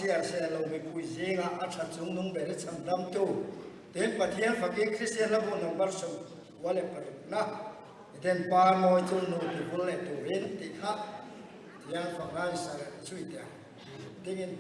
chhiar sel lo mipui zingah a tha chungnung ber i chhandamtu tin Pathian fakin Kristian hlabu number 96 na Eden par mawi chu nu ti vul leh turin tih kha Pathian fak lai sa leh zui teh ang dingin.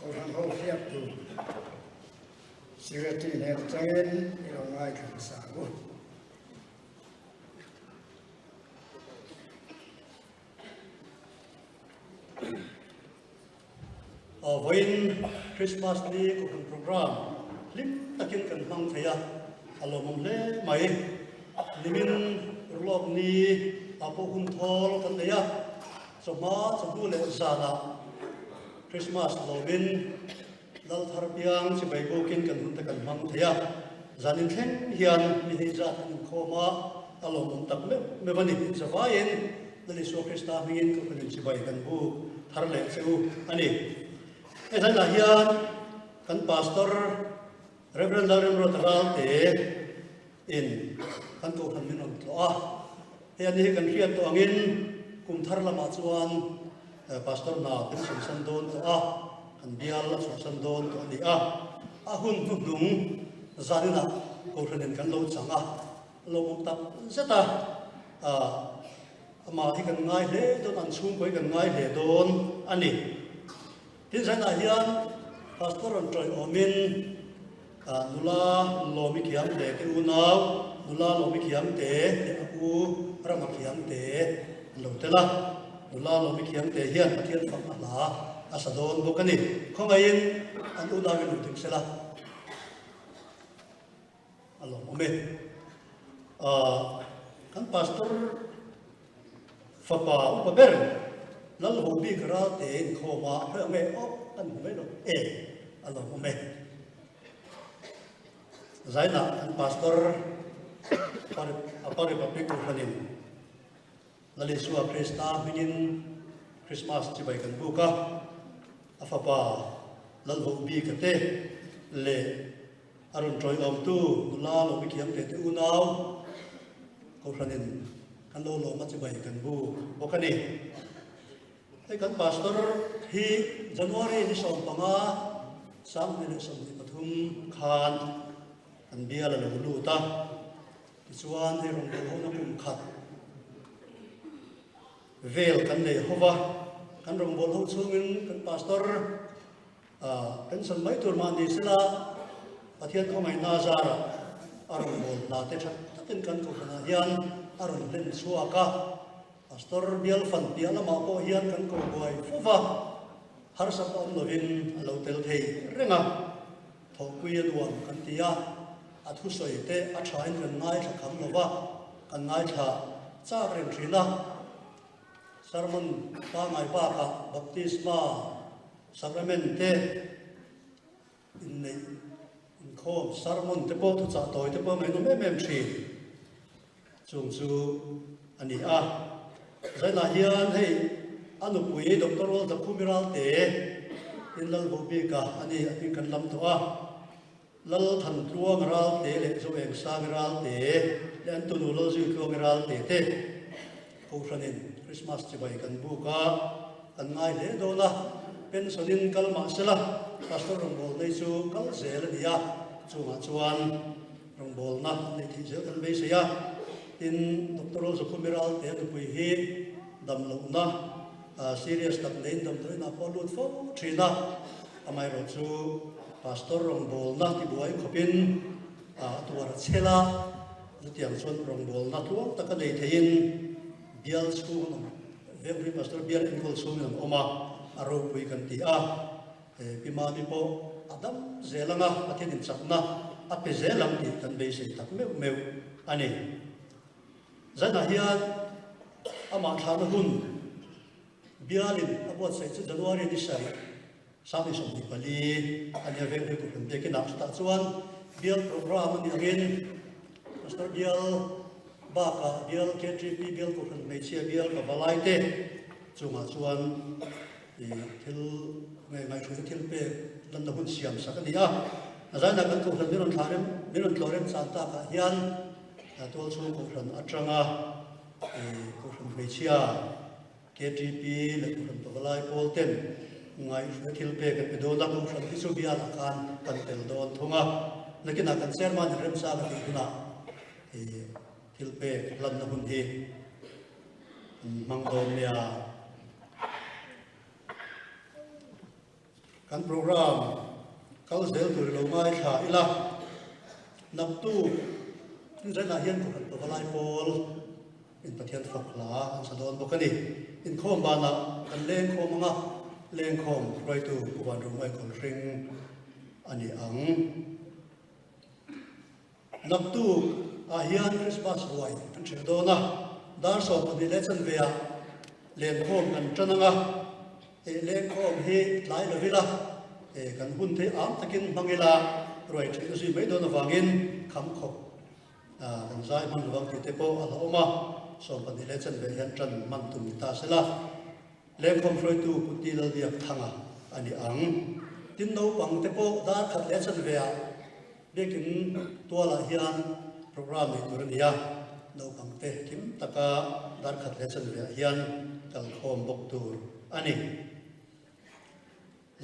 Kohhran ho hriat tur Secretary hnen atangin i lo ngaithla hmasa ang u. Vawiin Christmas ni Kohhran program hlim takin kan hmang thei a, a lawmawm hle mai. Nimin urlawk ni ah pawh hun thawl kan nei a, chawhma chawhnu leh zanah Christmas lawmin Lal thar piang chibai bawkin kan hun te kan hmang thei a, zanin thleng hian mi hei zat an inkhawm a, a lawmawm tak meuh meuh a ni. Zavaiin Lal Isua Krista hmingin Kohhranin chibai kan buk thar leh che u a ni. Hei zainah hian kan Pastor Rev. Lalremruata Ralte in kan Kohhran min rawn tlawh a, hei ani hi kan hriat tawh angin kum thar lamah chuan Pastor hna kan chhuahsan dawn tawh a, kan bial a chhuahsan dawn tawh a ni a, a hun hnuhnung zaninah Kohhranin kan lo chang a, lawmawm tak zet a, amah hi kan ngai hle dawn, an chhungkaw hi kan ngai hle dawn a ni. Tin zainah hian Pastor rawn tawiawmin nula Lawmi Khiangte te unau, nula Lawmi Khiangte leh a u Rama Khiangte an lo tel a. Nula Lawmi Khiangte hian Pathian fakna hla a sa dawn bawk a ni. Khawngaihin an unauin lo ding sela a lawmawm e. Kan Pastor Fapa upa ber Lal ho bik ralte inkhawm a hre ang e aw kan hmu mai lo e a lo awm e. Zainah kan Pastor Apa Republic Kohhranin Lal Isua Krista hmingin Christmas chibai kan buk a, a fapa Lal ho bika te leh A rawn tawiawmtu nula lo mithiam ve te unau Kohhranin kan lo lawm a chibai kan bu bawk a ni. Hei kan Pastor hi January ni 15 2023 khan kan bial a lo lut a, tichuan hei rawngbawlh hona kum khat vel kan nei hova, kan rawngbawlh ho chhungin kan Pastor Pension mai tur mah ni sela, Pathian khawngaihna zarah a rawn bawl hna te tha takin kan kohhranah hian a rawn hlen chhuak a. Pastor bial fan piah lamah pawh hian kan ko buai fo va, harsat awm lovin a lo tel thei reng a. Thawhpui a nuam kan ti a, a thusawi te a thain kan ngaithla kham lo va, kan ngaithla chak reng thin a. Sermon pangngai bakah baptisma Sacrament te, inneih inkhawm, sermon te pawh thuchah tawi te pawh ngaihnawm em em thin chung chu a ni a. Zainah hian hei a nupui Doctor Walter Khumiral te in lal bo bik a a ni a hming kan lam tawh a. Lal Thantluang Ralte leh Zoengsang Ralte leh an tunu Lalzuitluang Ralte te Kohhranin Krismas chibai kan buk a, kan ngai hle dawn a, pension in kal mah sela Pastor rawngbawlna hi chu kal zel a ni a, chungah chuan rawngbawlna an neih theih zel kan beisei a, tin Doctor Lalzakhumi Ralte a nupui hi damlohna serious tak neiin damdawiinah pawh a lut fo thin a. Amaherawh chu Pastor rawngbawlna tibuai khawpin a tuar a chhel a, chutiang chuan rawngbawlna tluang taka nei theiin bial chhung an awm, Vengpui Pastor bial enkawl chhungin an awm a, a ropui kan ti a. Pi Mami pawh a dam zel ang a, Pathian inchakna a pe zel ang tih kan beisei tak meuh meuh a ni. Zanah hian amah thlahna hun Bialin a buatsaih chu January ni sarih, 2024 a nia Vengpui Kohhran biakinah chutah chuan bial programme a nih angin Pastor bial bakah bial KTP bial Kohhran hmeichhia bial ka valai te chungah chuan thil nge ngaihhruaina thil pek lanna hun siam sak a ni a. A zainah kan Kohhran min rawn thlah rem min rawn tlawh rem chan takah hian tualchhung Kohhran atanga Kohhran hmeichhia KTP leh Kohhran Pavalai pawl ten ngaihhruai thil pek an pe dawn a, Kohhran hi chu bialah khan kan tel dawn thung a, nakinah kan chairman in remchang a tih hunah thil pek hlanna hun hi an hmang dawn nia. Kan program kal zel tur i lo ngaithla ila, naktuk inzainah hian Kohhran Pavalai Pawl in Pathian fak hla an sa dawn bawk a ni. Inkhawm banah kan lengkhawm anga lengkhawm hruaitu Pu Vanrungai Kawlhring a ni ang. Naktuk ah hian Christmas ruai kan hreh dawn a, dar 12 leh chanve ah lenkhawm kan tan ang a, eh lenkhawm hi tlai lo ila, eh kan hun thei am takin hmang ila ruai theih na zui mai dawn avangin kham khawp kan zai hman lovang tih te pawh a la awm a, 12 leh chanve hian tan hman tum ni ta sela. Lengkhawm hruaitu Pu Ti Lalbiak Thanga a ni ang. Tin naupang te pawh dar khat leh chanve ah Biakin tualah hian program nei tur a ni a, naupang te kim taka dar khat leh chanve ah hian kalkhawm bawk tur a ni.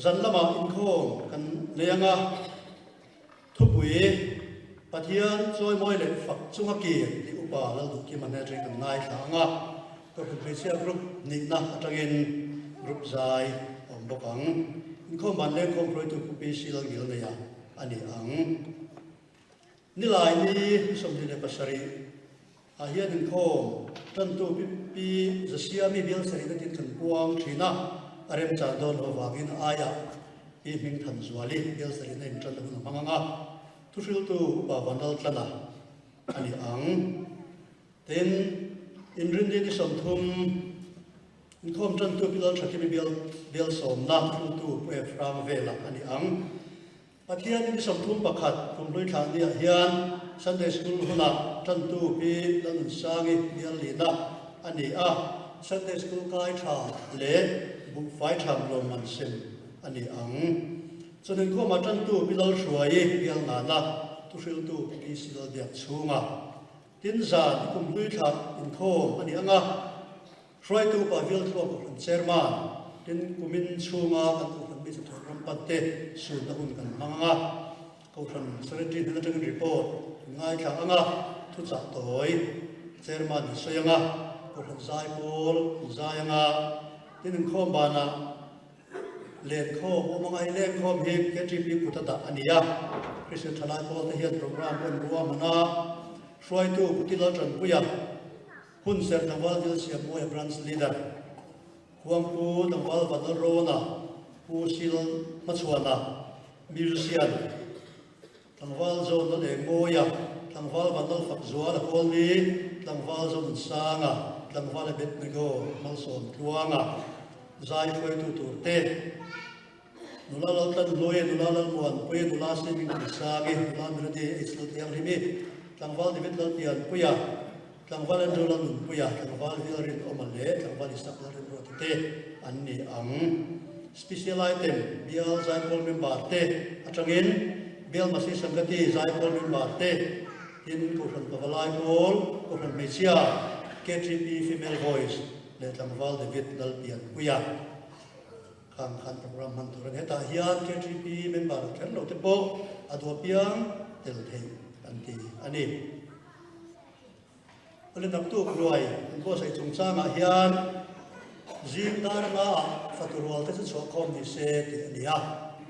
Zan lamah inkhawm kan nei anga thupui Pathian chawimawi leh fak chunga kir tih Upa Lalduhkima hmel atangin kan ngaithla ang a, Kohhran Hmeichhia Group nihna atangin Group zai a awm bawk ang. Inkhawm ban lengkhawm hruaitu Pu PC Lalngilneia a ni ang. Nilai ni 27 ah hian inkhawm tantu Pi Zasiami bial sarihna tin kan puang thin a, a remchan dawn loh avangin a aiah Pi Hmingthanzuali bial sarihna in tan hun a hmang ang a, thuhriltu Upa Vanlaltlana a ni ang. Tin, inrinni ni 30 inkhawm tantu Pi Lalthakimi bial bial sawmna thuhriltu Pu Ephraim Vela a ni ang. Pathian ni 31 kumhlui thlah niah hian Sunday School hunah tantu Pi Lalnunsangi bial lina a ni a, Sunday School kai tha leh buhfai tham lawmman sem a ni ang. Chuan inkhawmah tantu Pi Lalhruaii bial ngana thuhriltu Pu PC Lalbiak chhunga tin zan kumhlui thlah inkhawm a ni ang a, Hruaitu Upa Vilthuam Kohhran Chairman tin kumin chhunga kan Kohhran mi chatuan ram pan te sunna hun kan hmang ang a, Kohhran Secretary hnen atangin report kan ngaithla ang a, thuchah tawi Chairman in sawi ang a, Kohhran zai pawl an zai ang a, tin inkhawm banah lenkhawm awm ang a, hei lenkhawm hi KTP kut a dah a ni a, Kristian thalai pawl te hian program pawh an ruahman a, hruaitu Pu Tilal Tanpuia, Hun serh tlangval Dil Siammuaia Branch Leader, Khuangpu tlangval Vanlal Rawna, Pu Sil Hmachhuana, Musician, tlangval John Lal Engmawia, tlangval Vanlal Fakzuala Kawlni, tlangval John Sanga, tlangval Abednego Malsawm Tluanga, zai hruaitu tur te, Nula Laltlan Hlui, Nula Lalmuanpui, Nula Swimming Tihsangi, Nula Melody H Lalthianghlimi, Tlangval David Lalpianpuia, Tlangval Andrew Lalnunpuia, Tlangval Vilrin Awma leh Tlangval Isak Lalrimruati te an ni ang. Special Item, Bial Zaipawl member te atangin Bial Masi Sangati Zaipawl member te, tin Kohhran Pavalai Pawl, Kohhran Hmeichhia, KTP Female Voice leh Tlangval David Lalpianpuia. Khang khan program hman tur a ni. Hetah hian KTP member kher lo te pawh a duh apiang tel theih an ti a ni. Awle naktuk ruai an buatsaih chungchangah hian zing dar anga ah fatu rual te chu chhuah khawm ni se tih a ni a,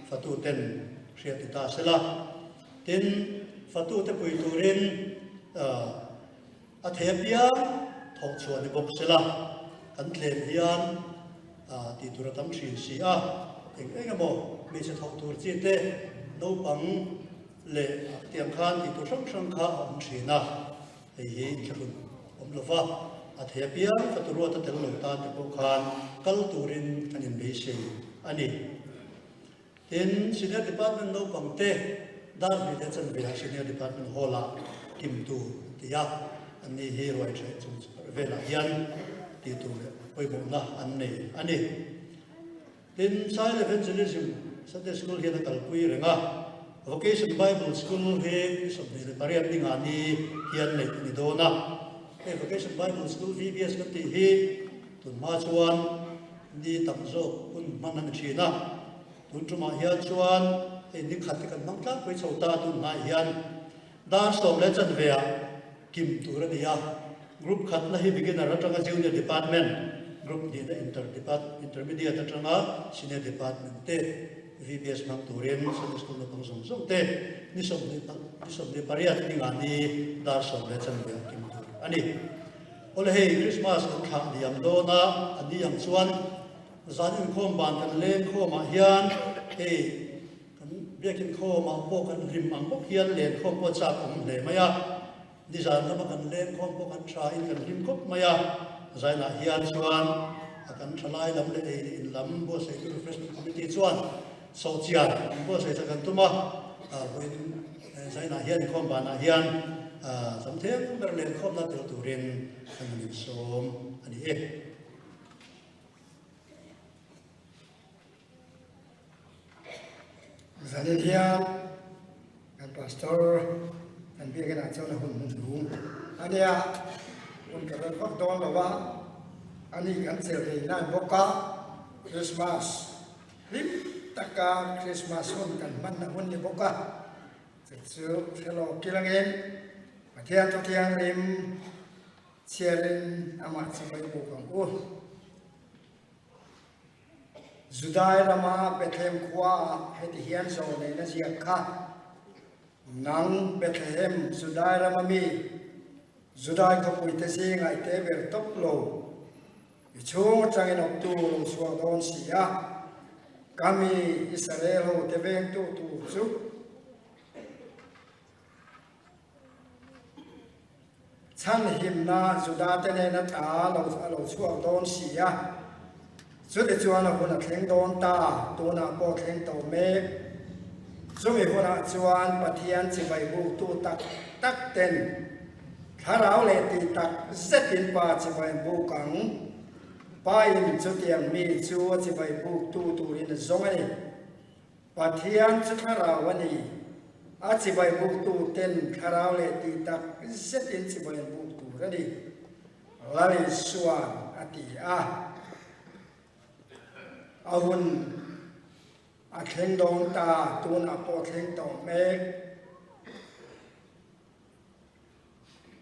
fatu ten hriat ni ta sela. Tin, fatu te pui turin A thei apiang thawh chhuah ni bawk sela, kan tlem hian tih tur a tam thin si a, eng eng emaw hmeichhe thawh tur chi te, naupang leh tiang khan tih tur hrang hrang kha a awm thin a, hei hi inthlahrun awm lo va, a thei apiang fatu ruata tel lo tan te pawh khan kal turin kan inbeisei a ni. Tin, Senior Department naupang te dar hnih leh chanve ah Senior Department Hall ah kim tur an ti a, anni hi ruai hreh chung velah hian tih tur leh pawimawhna an nei a ni. Tin, Child Evangelism Sunday School hian a kalpui reng a, Vocation Bible School hi ni 28 ni nga ni hian neih a ni dawn a. Hei Vocation Bible School, VBS kan tih hi tunhma chuan Ni tam zawk hun hman a ni thin a, tun tumah hian chuan hei ni khat hi kan hmang tlangpui chho ta tun hnaiah hian dar sawm leh chanve ah kim tur a ni a, group khatna hi beginner atanga junior department, group hnihna inter depart intermediate atanga senior department te. VBS hmang turin Sunday School naupang zawng zawng te ni 28 ni nga ni dar 10:15 a kim tur a ni. Awle hei Christmas kan thlah liam dawn a, a ni ang chuan zan inkhawm ban kan leng khawmah hian hei kan biakin khawmah pawh kan hlim ang bawk hian len khawm pawh chak awm hle mai a. Nizan lama kan leng khawm pawh kan tha in kan hlim khawp mai a, zainah hian chuan a kan tha lai lam leh ei leh in lam buatsaihtu Refreshment Committee chuan sawhchian an buatsaih chak an tum a, vawiin zainah hian inkhawm banah hian tam theng ber lenkhawmna tel turin kan han insawm a ni e. Zanin hian kan pastor kan biakin ah chuan a hun hmun hlum a nia, hun ka rawn vak dawn lo a, ani kan chelh rei nan bawk a, Christmas hlim taka Christmas hun kan hmanna hun ni bawk a, chu chu hrelo kilangin Pathian Thuthianghlim chhiarin amah chu ka i buk ang u. Judai rama Bethlehem khuaah heti hian zawhneihna ziak kha, Nang Bethlehem, Judai rama mi, Judai khawpuite zingah i te ber tawp lo, i chhung atangin awptu lo chhuak dawn si a, ka mi Israel hote vengtu tur chu. Chhanhimna Judate nena ta lo a lo chhuak dawn si a, chutichuan a hun a thleng dawn ta, tunah pawh thleng tawh mek. Chumi hunah chuan Pathian chibai buktu tak tak ten thlarau leh tih tak zetin Pa chibai an buk ang. Pa in chutiang mi chu a chibai buktu turin a zawng a ni. Pathian chu thlarau a ni. A chibai buktu ten thlarau leh tih tak zetin chibai an buk tur a ni. Lal Isuan a ti a. A hun a thleng dawn ta, tunah pawh thleng tawh mek.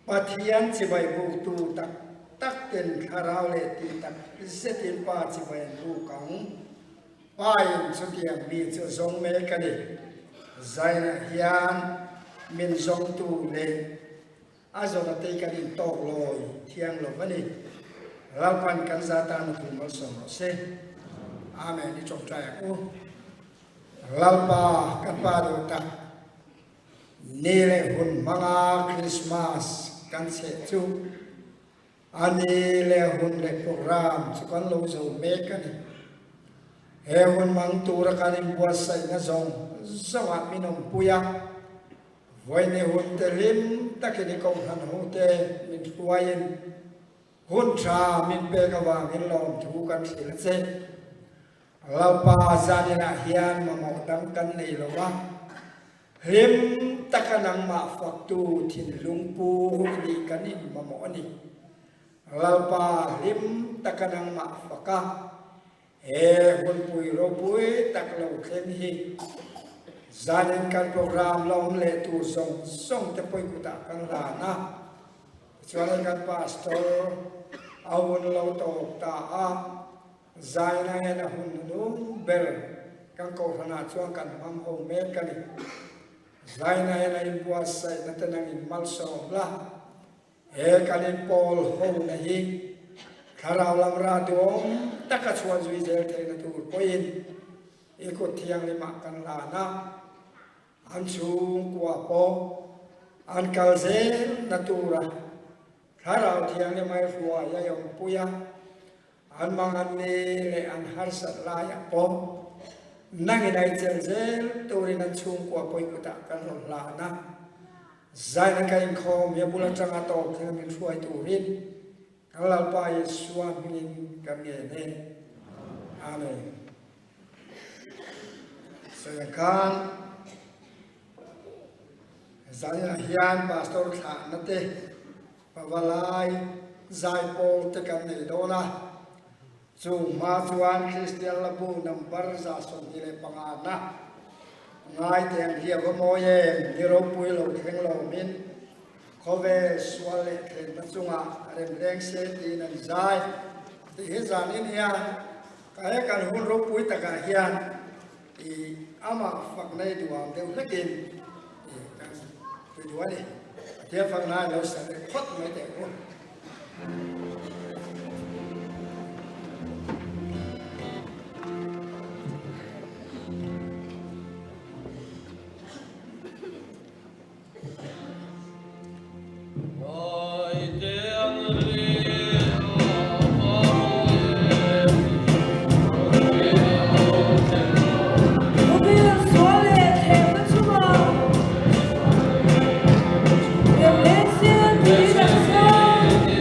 Pathian chibai buktu tak tak ten thlarau leh tih tak zetin Pa chibai an buk ang. Pa in chutiang mi chu zawng mek a ni. Zainah hian min zawngtu leh a zawna te kan intawk lawi thiang lo a ni. Lalpan kan za tan a thu malsawm rawh se. Amen i tawngtai ang u. Lalpa kan Pa duh tak. Ni leh hun hmanga Krismas kan chheh chu a ni leh hun leh program chu kan lo zo mek a ni. He hun hmang tura kan inbuatsaihna zawng zawngah min awmpui a, vawiini hun te hlim takin i kohhran hote min hruaiin hun tha min pek avangin lawmthu kan hrilh a che. Lalpa zaninah hian mamawh dang kan nei lo a, hlim taka nangmah faktu thinlung pu i nih kan in mamawh a ni. Lalpa hlim taka nangmah fak a, he hunpui ropui tak lo thleng hi zanin kan program la awm leh tur zawng zawng te pawi kutah kan hlan a, tichuan kan pastor a hun lo tawp ta a, Zaina hian a hun hnung ber kan kohhranah chuan kan hmang ho mek a ni. Zaina hian a inbuatsaihna te nang in malsawm la, he kan inpawl hona hi thlarau lam rah duhawm taka chhuah zui zel theihna tur pawhin i kut thianghlimah kan hlan a, an chhungkua pawh an kal zelna tura thlarau thianghlim ai hruai a awmpui a. An mangan ni leh an harsat laiah pawh nangin ai chelh zel turin an chhungkua pawi kutah kan rawn hlan a. Zaina ka inkhawm hi a bul atanga tawp thleng min hruai turin kan Lalpa Isua hmingin kan ngen e. Amen. Sawi ang khan zaninah hian Pastor thlahna te Pavalai zaipawl te kan nei dawn a, chung hma chuan Kristian Labu number 25 na ngai te an hliau a mawi em, ni ropui lo thleng lo min khawvel sual leh thlenna chungah rem leng se tiin an zai tih hi zanin hian ka he kan hun ropui takah hian. I amah fakna i duham deuh hlekin i kan tui duh a ni. Pathian fakna i lo sa leh phawt mai teh ang u. Khawvel sual leh thlemna chungah rem leh sel tih an sawi.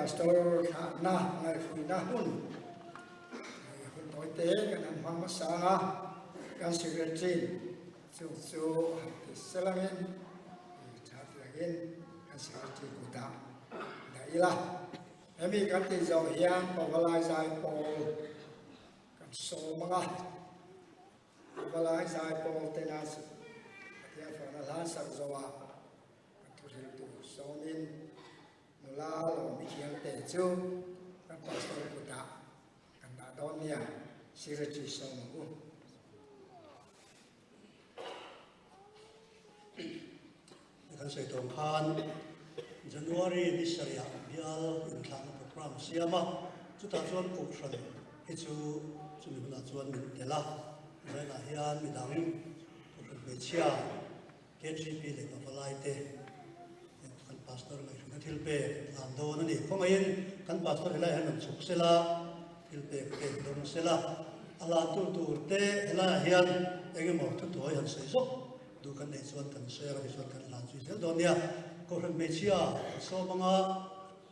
Pastor thlahna ngaihhruina hun hun tawite kan han hmang hmasa ang a, kan Secretary chung chu han ti selangin tha tiangin kan Secretary kutah dah ila. Hemi kan tih zawh hian Pavalai Zaipawl kan sawm ang a. Pavalai Zaipawl tena Pathian fawhna hlan sak zawhah kan thuhrilh tur sawmin nula lo mithiamte chu kan pastor kutah kan dah dawn nia, Secretary sawm ang u. Kan sawi tawng khan January ni sarih bial inthlahna program a siam a, chutah chuan Kohhran hi chu chumi hunah chuan min tel a, Zainah hian midang Kohhran hmeichhia KGP leh Pavalai te kan Pastor ngaihhruina thil pek hlan dawn a ni. Khawngaihin kan Pastor helai hian rawn chhuk sela, thil pek te dawng sela, a hlantu tur te helaiah hian eng emaw thutuai han sawi zawk duh kan neih chuan kan sawi a, tichuan kan hlan zui zel dawn nia. Kohhran hmeichhia kan sawm anga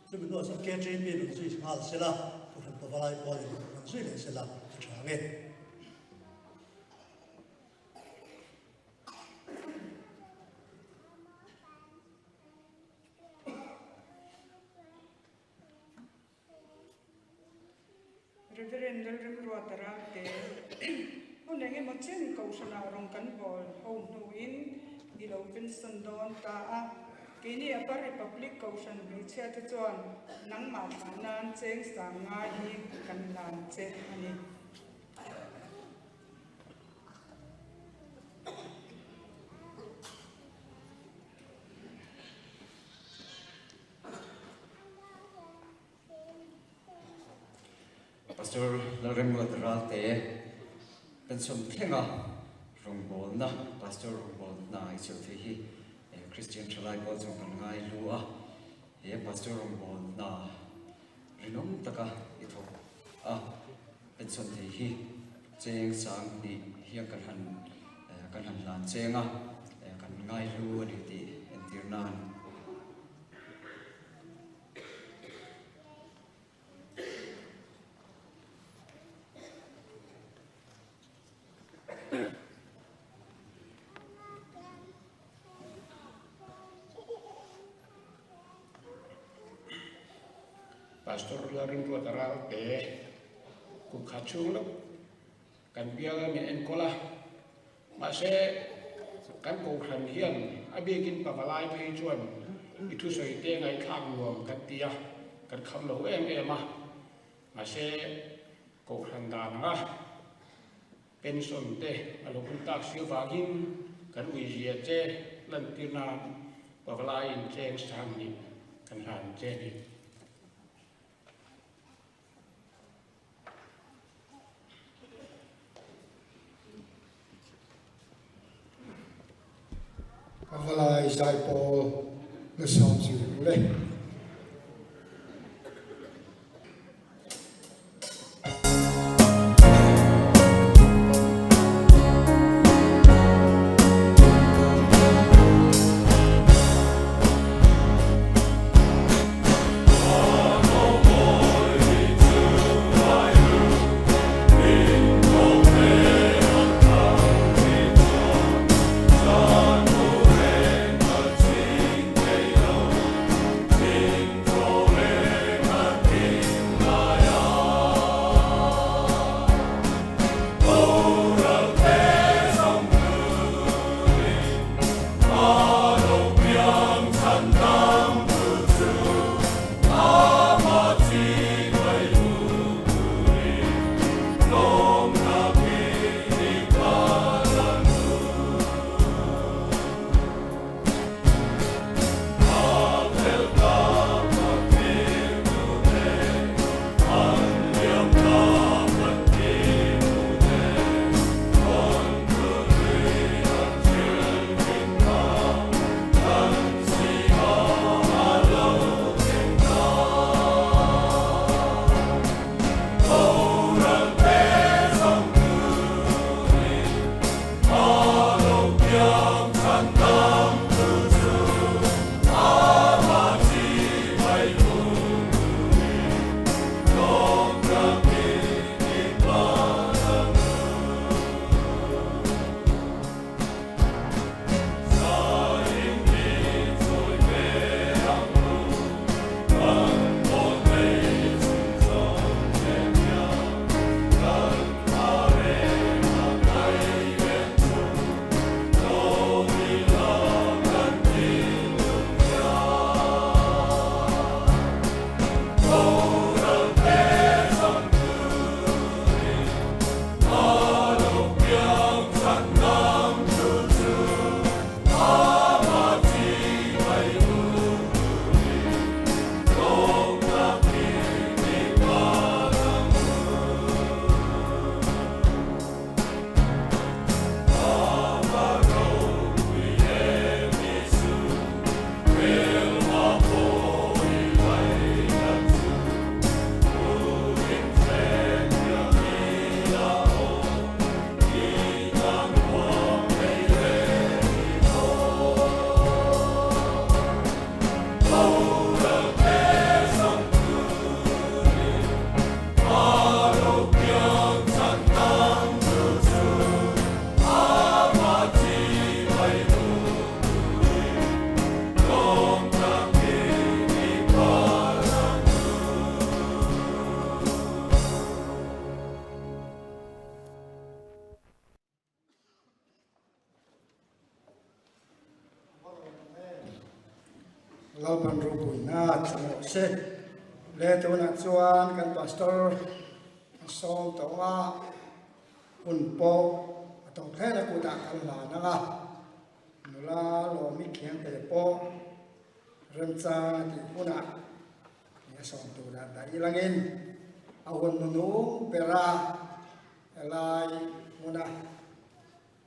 chumi hnuah chuan KGP rawn zui nghal sela, Kohhran Pavalai pawhin rawn zui leh sela a tha ang e. Reverend Lalremruata Ralte, Hun engemaw chen Kohhranah rawn kan bawl ho hnuin i lo pension dawn ta a. Keini Upper Republic Kohhran hmeichhia te chuan nangmah thlah nan cheng sang ngai hi kan hlan che a ni. Pastor Lalremruat Ralte pension thlenga rawngbawlna Pastor rawngbawlna i cheu thei hi Christian thalai pawl chuan kan ngai hlu a, he Pastor rawngbawlna rinawm taka i thawk a pension thei hi cheng sang hnih hian kan han kan han hlan cheng a, kan ngai hlu a ni tih entir nan. Pastor Lalrinruata Ralte kum khat chhung lawk kan bial a min enkawl a, mahse kan kohhran hian a biakin pavalai phei chuan i thusawi te ngaihthlak nuam kan ti a, kan kham lo em em a, mahse kohhran dan anga Pension te a lo hun tak si avangin kan uizia che lantir nan pavalaiin cheng sang nih kan hlan che a ni. Pavalai zaipawl na sawm zui ang le. Lalpan ropuina chang rawh se. Le tunah chuan kan pastor a sawm tawh a, hun pawh a tawp hlen a kutah kan hlan ang a, nula lawmi khiangte pawh remchang a tih hunah nia sawm turah dah ilangin a hun nunung bera helai hmuna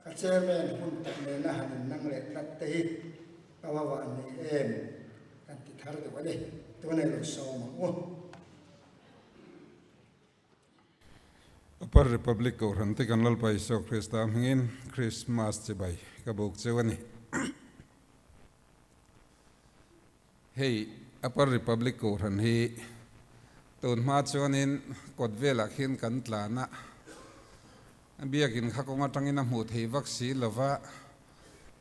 Ka chairman hun tak nena han innang leh tlat te hi ka va vah ni em kan ti thar duh a ni. Tunei lo sawm ang u. Upper Republic Kohhran te kan Lalpa Isua Krista hmingin Krismas chibai ka buk cheu a ni. Hei Upper Republic Kohhran hi tun hma chuanin kawt velah khian kan tlan a, Biakin kha kawng atangin a hmuh theih vak si lova,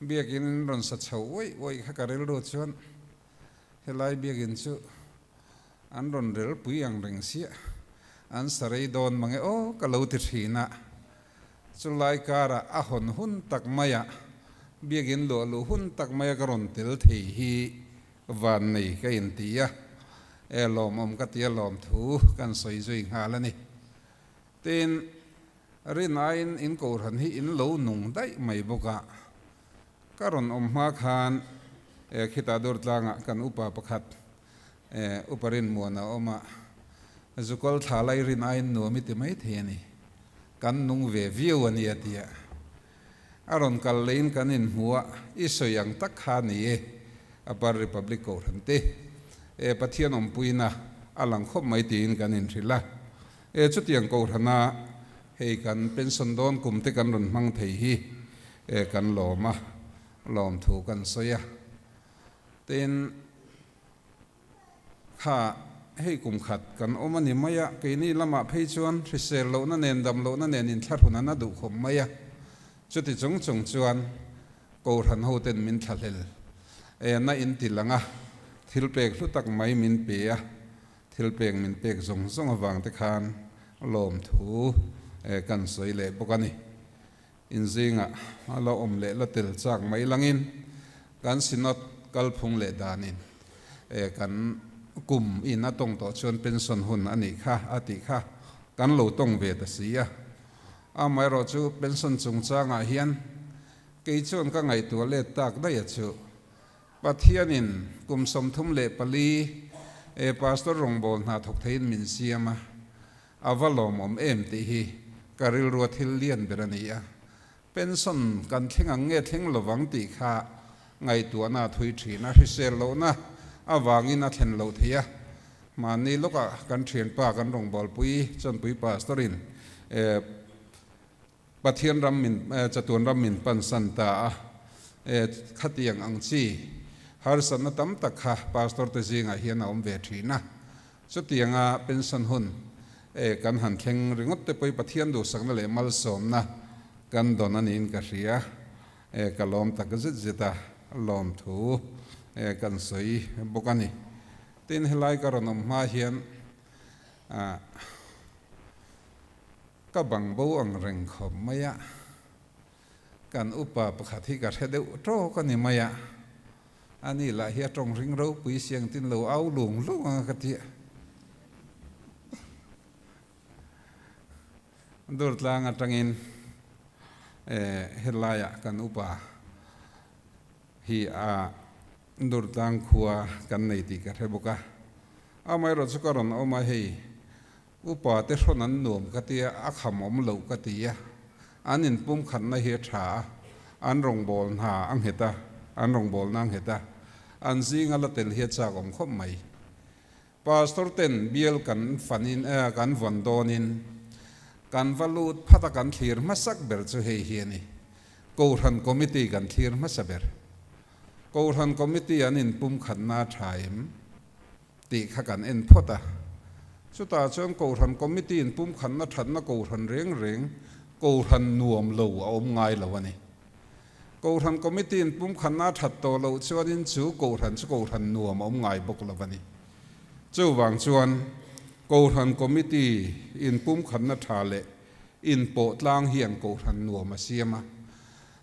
biakin in rawn sa chho uaih uaih kha ka rilru chuan helai biakin chu an rawn rel pui ang reng siah, an sa rei dawn mange aw ka lo ti thin a. Chulai karah a hawn hun tak maiah biakin luah luh hun tak maia ka rawn tel thei hi van nei ka inti a, e lawmawm ka tia lawmthu kan sawi zui nghal a ni. Tin, rin aiin in kohhran hi in lo nung daih mai bawk a. Ka rawn awm hma khan e khitah dur tlangah kan upa pakhat e upa Rinmuana a awm a, Zukawlh thla lai rin aiin nuam i ti mai thei a ni, kan nung ve viau a nia tia a rawn kal leiin kan inhmu a, i sawi ang tak kha a ni e, Upper Republic kohhran te e Pathian awmpuina a lang khawp mai tiin kan inhrilh a. E chutiang kohhrana hei kan pension dawn kum te kan rawn hmang thei hi e kan lawm a, lawmthu kan sawi a. Tin, kha hei kum khat kan awm a ni mai a, keini lamah phei chuan hrisel lohna nen dam lohna nen inthlahrun an a duh khawp mai a. Chuti chung chung chuan kohhran hoten min thlahlel e na inti lang a, thil pek hlu tak mai min pe a. Thil pek min pek zawng zawng avang te khan lawmthu kan sawi leh bawk a ni. Inzingah a la awm leh la tel chak mai langin kan Synod kalphung leh danin kan kum in a tawng tawh chuan pension hun a nih kha a tih kha kan lo tawng ve ta si a. Amaherawh chu pension chungchangah hian kei chuan ka ngaihtuah let tak daih a chu. Pathianin kum 34 e Pastor rawngbâwl hna thawk theiin min siam a, a va lawmawm em tih hi ka rilrua thil lian ber a ni a. Pension kan thleng ang nge thleng lovang tih kha ngaihtuahna a thui thin a, hrisel lohna avangin a thlen loh theih a. Mahni lawkah kan thianpa kan rawngbâwlpui Chawnpui Pastor-in e Pathian ram min, chatuan ram min pansan ta a, e, khatiang ang chi harsatna tam tak kha pastor te zingah hian a awm ve thin a. Chutianga pension hun, e, kan han thleng ringawt te pawhi Pathian duhsakna leh malsawmna kan dawn a niin ka hria. E, ka lawm tak zet zet a, lawmthu, e, kan sawi bawk a ni. Tin, helai ka rawn awm hma hian, ah, Ka bang bo ang reng khawp mai a, kan upa pakhat hi ka hre deuh tawk a ni mai a, ani lah hi a tawng ring ropui siang tin lo au lung lung ang a ka ti a. Durtlang atangin helaiah kan upa hi a Durtlang khua kan nei tih ka hre bawk a, amaherawhchu chu ka rawn awm a hei Upa te hrawn an nuam ka tia, a kham awm loh ka ti a. An inpumkhatna hi a tha a, an rawngbâwl hna a nghet a, an rawngbâwlna a nghet a, an zinga la tel hi a châk awm khawp mai. Pastor ten bial kan fanin kan vawn dawnin kan va lut phat a kan thlir hmasak ber chu hei hi a ni, Kohhran Committee kan thlir hmasa ber. Kohhran Committee an inpumkhatna a tha em? Tih kha kan en phawt a. Chutah chuan Kohhran Committee in pumkhatna thatna Kohhran reng reng Kohhran nuam lo a awm ngai lo a ni. Kohhran Committee in pumkhatna a that tawh loh chuanin chu Kohhran chu Kohhran nuam a awm ngai bawk lo a ni. Chuvang chuan Kohhran Committee in pumkhatna tha leh inpawh tlang hian Kohhran nuam a siam a.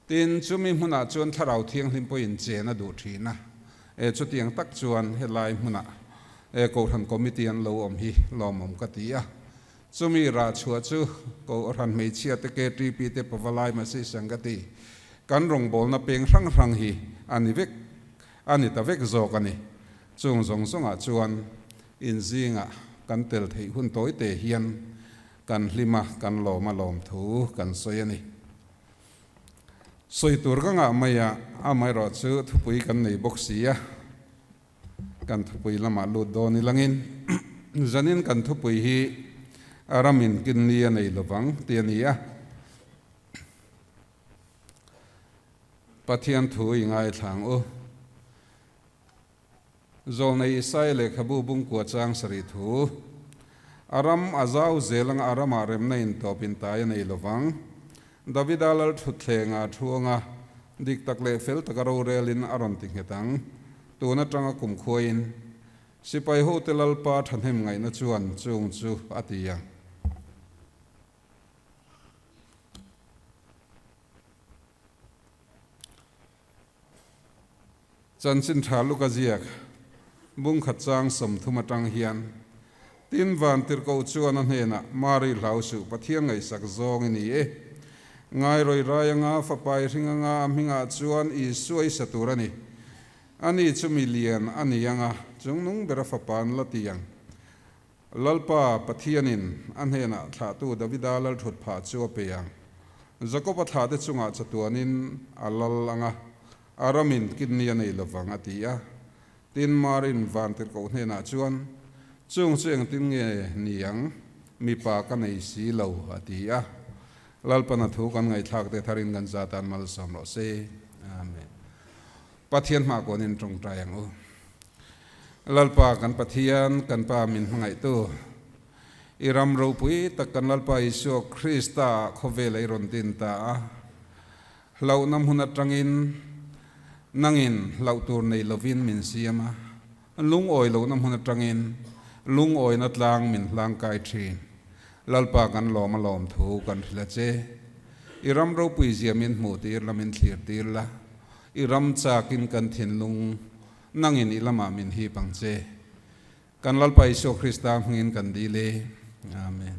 Tin, chumi hmunah chuan Thlarau Thianghlim pawhin chen a duh thin a. E chutiang tak chuan helai hmunah e Kohhran Committee an lo awm hi lawmawm ka ti a. Chumi rah chhuah chu Kohhran hmeichhia te KTP te Pavalai Masi Sangati kan rawngbawlna peng hrang hrang hi a ni vek a ni ta vek zawk a ni. Chung zawng zawngah chuan inzingah kan tel theih hun tawi te hian kan hlim a, kan lawm a lawm thu kan sawi a ni. Sawi tur ka ngah mai a, amaherawh chu thupui kan nei bawk si a, kan thupui lamah lut dawn ilangin zanin kan thupui hi a ramin kinni a nei lovang tih a ni a. Pathian thu i ngaithla ang u. Zawlnei Isaia lehkhabu bungkua chang sarih thu, A ram a zau zel anga a ramah remna intawp intai a nei lovang. Davida lal thutthlengah a thu anga dik tak leh fel taka rorelin a rawn ti nghet ang. Tun atanga kumkhuain sipai hote Lalpa thahnem ngaihna chuan chung chu a ti ang. Chanchin tha luk a ziak bungkhat chang 30 atang hian, Tin vantirhkoh chuan a hnenah, Mari hlau suh, Pathian ngaihsak zawng i ni e. Ngairawi rai anga fapa i hring anga a hmingah chuan Isua i sa tur a ni. Ani chu mi lian a ni anga chungnung bera fapa an la ti ang. Lalpa Pathianin a hnenah thlahtu Davida lalthut phah chu a pe ang. Jakoba thlahte chungah chatuanin a lal ang a, a ramin kidney a nei lovang, a ti a. Tin, Marin vantirhkoh hnenah chuan, Chung chu engtin nge ni ang? Mipa ka nei si lo, a ti a. Lalpana thu kan ngaihthlak te tharin kan za tan malsawm rawh se. Amen. Pathian hmah kuanin tawngtai ang u. Lalpa kan Pathian, kan Pa min hmangaihtu, i ram ropui tak kan Lalpa Isua Krista ah khawvel a i rawn din ta a. Hlauhna hmun atangin nangin hlauh tur nei lovin min siam a, lungawi lohna hmun atangin lungawina tlang min hlangkai thin. Lalpa kan lawm a lawm thu kan hrilh a che. I ram ropui zia min hmuh tir la, min thlir tir la, i ram chakin kan thinlung Nangin i lamah min hip ang che. Kan Lalpa Isua Krista hmingin kan dil e. Amen.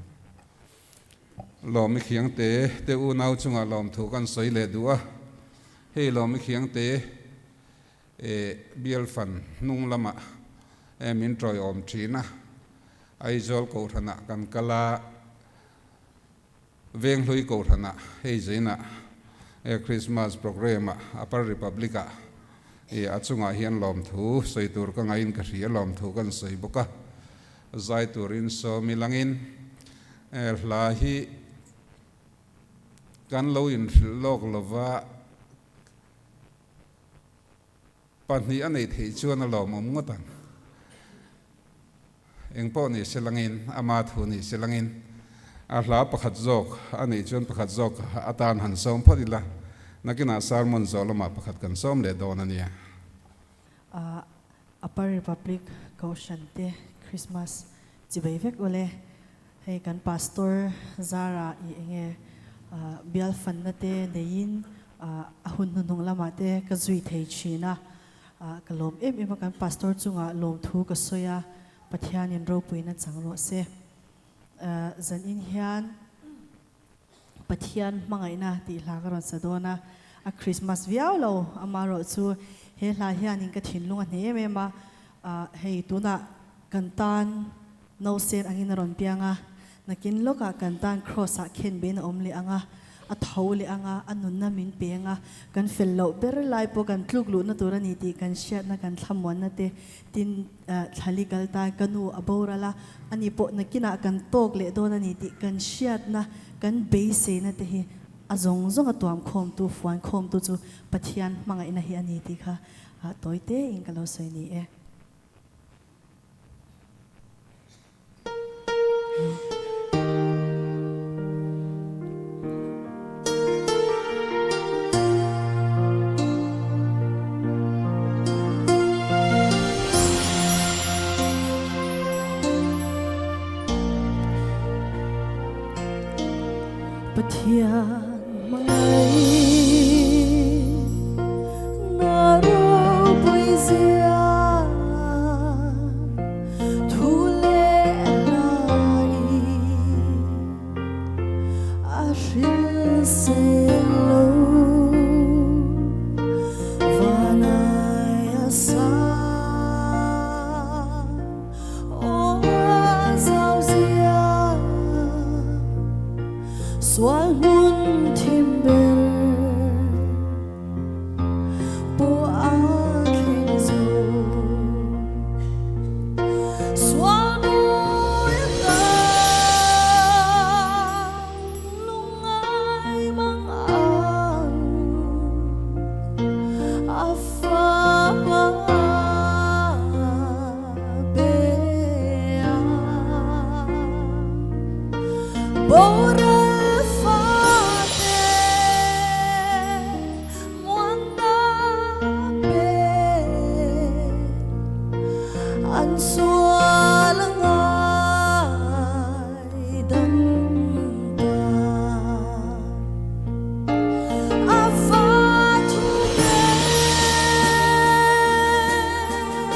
Lawm i khiang te te unau chungah lawmthu kan sawi leh duh a. Hei lawm i khiang te e bial fan hnung lamah e min tawiawm thin a. Aizawl Kohhranah kan kal a. Venghlui Kohhranah hei zainah e Christmas programme ah Upper Republic ah e a chungah hian lawmthu sawi tur ka ngaiin ka hria lawmthu kan sawi bawk a, zai turin sawm ilangin e hla hi kan lo inhrilh lawk lova Pahnih a neih theih chuan a lawmawm ngawt ang. Eng pawh ni se langin, ama thu ni se langin, a hla pakhat zawk a neih chuan pakhat zawk atan han sawm phawt ila, nakinah sermon zawh lamah pakhat kan sawm leh dawn a nia. Upper Republic Kohhran te Christmas chibei vek ule. Hei kan Pastor Zara i enge bial fanna te neiin a hun hnuhnung lamah te ka zui thei thin a, ka lawm em em a kan Pastor chungah lawmthu ka sawi a, Pathianin ropuina chang rawh se. Zanin hian Pathian hmangaihna tih hla ka rawn sa dawn a, a Christmas viau lo amaherawh chu he hla hianin ka thinlung a hneh em em a, hei tunah kan tan Nausen angin a rawn piang a, nakin lawkah kan tan Kraws-ah khenbein a awm leh ang a, a tho leh ang a, a nunna min peng a, kan fel loh ber lai pawh kan tluk luhna tur a ni tih kan hriatna, kan thlamuanna te tin thlali kal ta ka nu a boral a, ani pawh nakinah kan tawk leh dawn a ni tih kan hriatna, kan beiseina te hi a zawng zawng a tuam khawmtu, fuan khawmtu chu Pathian hmangaihna hi a ni tih kha tawi tein ka lo sawi ni e. Pathian hmangaih na ropui zia. sel lo Vanai a sang Aw a zau zia Sual hmun thim ber Pawh a thleng zo. Sual mui ta lungngai mang ang a fa pe a. Boral fate muanna pe an sual ngai dam ta. A va thu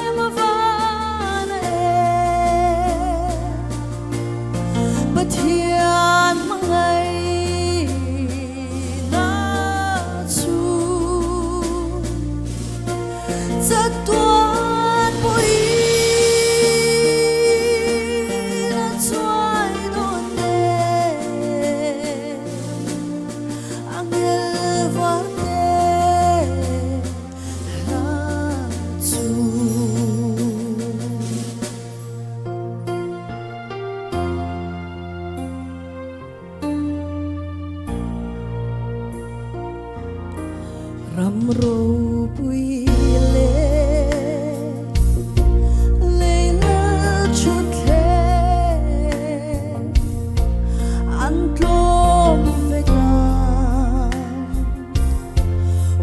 em a van e Pathian hmangaihna chu chatuan pawhin a chuai dawn nen angel varte hla chu. Ram ropui leh lei lal thutthleng an tlawm vek a,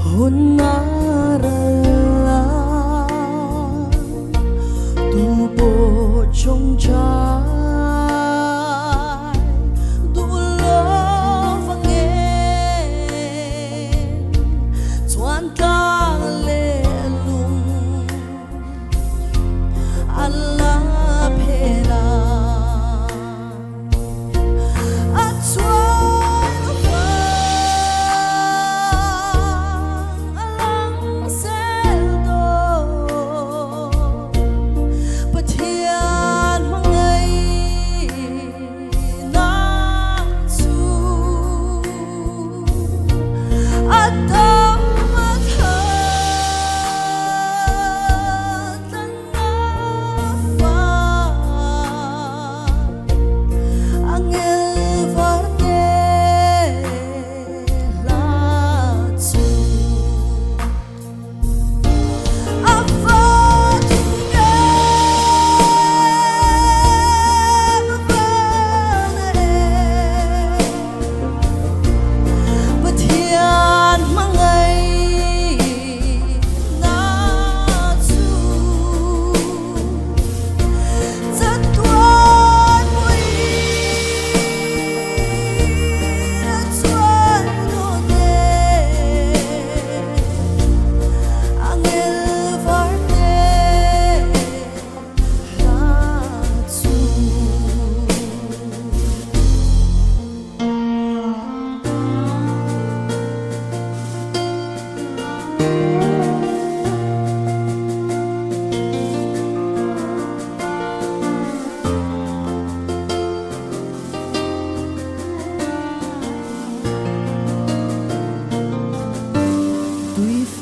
hun a ral a, tu pawh chawngchai duh lo vang em chuan tlang leh lung a la phen a, a chuan vang a lang zel dawn Pathian hmangaihna chu a dam a tha tlanna fa angel varte hla chu. A va thung em a van em Pathian hmangaihna chu chatuan pawhin a chuai dawn em angel varte hla chu.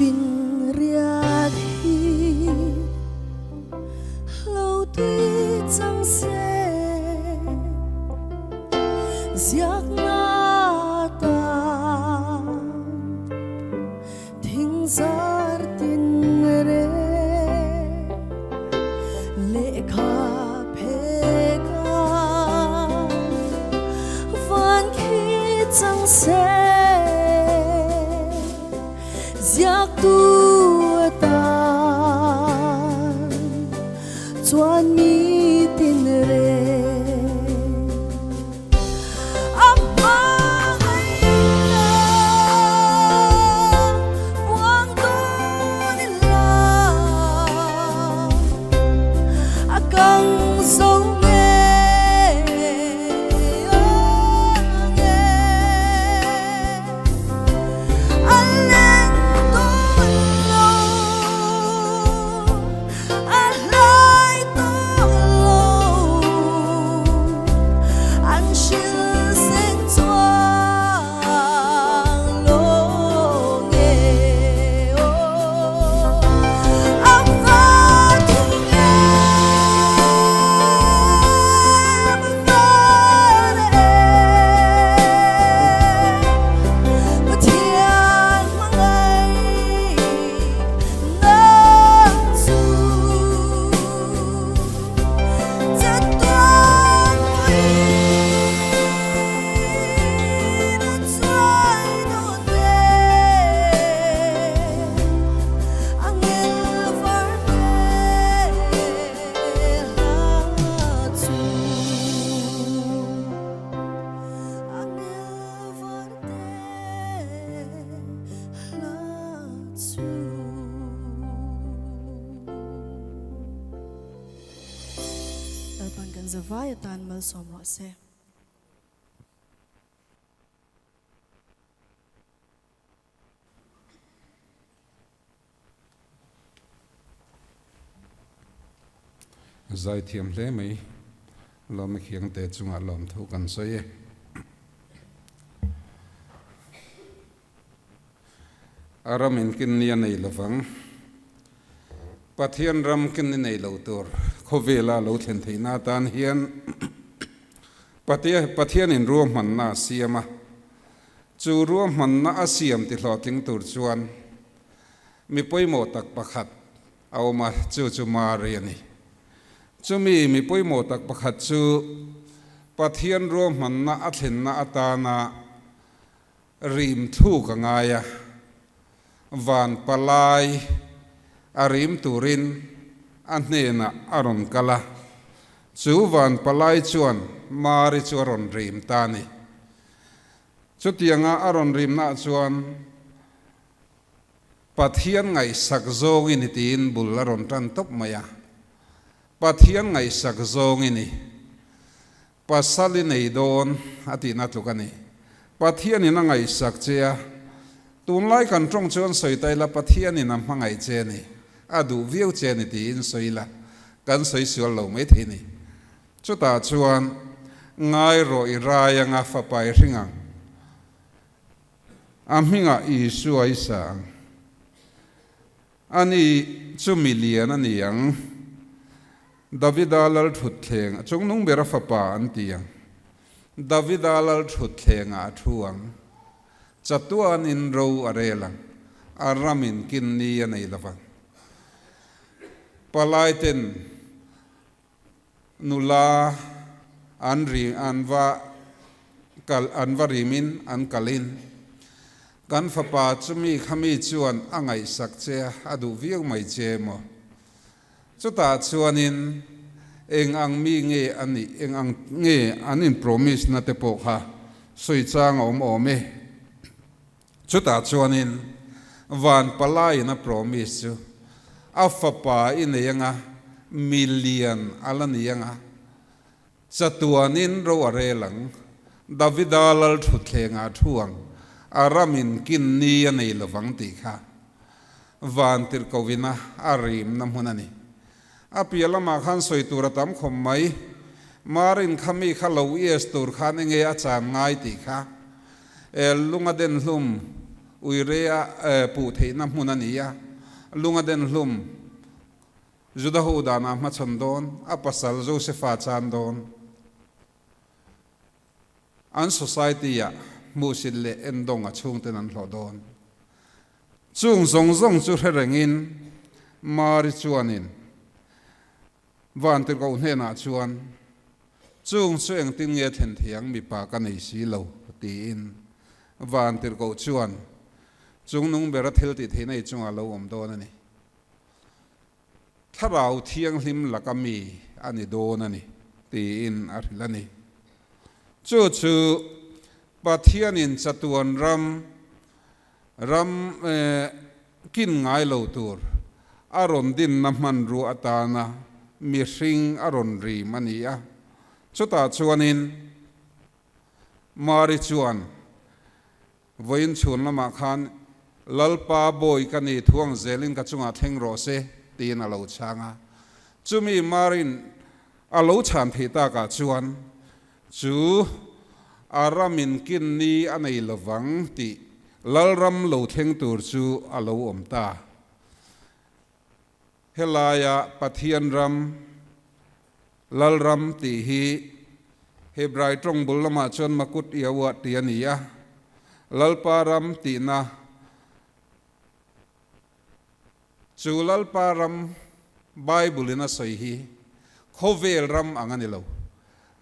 Tuifinriat hi lo tui chang se ziakna tan thing zar tin reng lehkha phek a van khi chang se ziaktu atan chuan mi tin reng a hma zavai atan malsawm rawh se. Zaithiam hle mai, Lawmi Khiangte chungah lawmthu kan sawi e. A ram in kin ni a nei lovang. Pathian ram kin ni nei lo tur khawvela lo thlen theihna atan hian Pathianin ruahmanna a siam a. Chu ruahmanna a siam ti hlawhtling tur chuan mi pawimawh tak pakhat a awm a, chu chu Mari a ni. Chumi mi pawimawh tak pakhat chu Pathian ruahmanna a thlenna atana rim thluk a ngai a, van palai a rim turin a hnenah a rawn kal a, chu van palai chuan Mari chu a rawn rim ta a ni. Chutianga a rawn rimnaah chuan Pathian ngaihsak zawng i ni tiin bul a rawn tan tawp mai a, Pathian ngaihsak zawng i ni. Pasal i nei dawn a tihna tluk a ni. Pathianin a ngaihsak che a, tunlai kan tawng chuan sawi ta ila Pathianin a hmangaih che a ni, a duh viau che a ni tiin sawi ila kan sawi sual lo mai thei a ni. Chutah chuan ngai rawh i rai anga fapa i hring ang, a hmingah Isua i sa ang. Ani chu mi lian a ni ang. Davida lal thutthleng a chungnung ber a fapa an ti ang. Davida lal thutthlengah a thu ang. Chatuanin ro a rel ang. A ramin kin ni a nei lovang. Palaiten nula an ri an va kal an va rimin an kalin kan fapa chumi khami chuan a ngaihsak che a, a duh viau mai che emaw? Chutah chuanin eng ang mi nge a nih, eng ang nge an in promise na te pawh kha sawi chang a awm awm e. Chutah chuanin van palaiin a promise chu a fapa i nei anga, mi lian a la ni anga, chatuanin ro a rel ang, Davida lal thutthlengah a thu ang, a ramin kin ni a nei lovang tih kha Van tirhkohvina a rimna hmun a ni. A piah lamah khan sawi tur a tam khawp mai. Marin kha mi kha lo ias tur khan enge a chan ngai tih kha lunga den hlum uirea puh theihna hmun a ni a. Lunga den hlum Juda ho danah hmachhawn dawn, a pasal Josefa chan dawn. An society-ah hmuhsit leh endawng a chhungten an hlawh dawn. Chung zawng zawng chu hre rengin Mari chuanin Vantirhkoh hnenah chuan, Chung chu engtin nge thlen thei ang mipa ka nei si lo, tiin Vantirhkoh chuan chungnung bera thil tih theihna i chungah lo awm dawn a ni. Thlarau Thianghlim laka mi a ni dawn a ni, tiin a hrilh a ni. Chu chu Pathianin chatuan ram, ram kin ngai lo tur a rawn dinna hmanrua atana mihring a rawn rim a ni a. Chutah chuanin Mari chuan Vawiin chhun lamah khan, Lalpa bawi ka ni, thuang zelin ka chungah thleng rawh se, tiin a lo chhang a. Chumi Marin a lo chhan theih takah chuan, Chu a ramin kin ni a nei lovang tih Lalram lo thleng tur chu a lo awm ta. Helaia Pathian ram, Lalram tih hi Hebrai tawng bul lamah chuan Makut Yahuah tih a ni a, Lalpa ram tihna chu Lalpa ram Bible in a sawi hi khawvel ram ang a ni lo,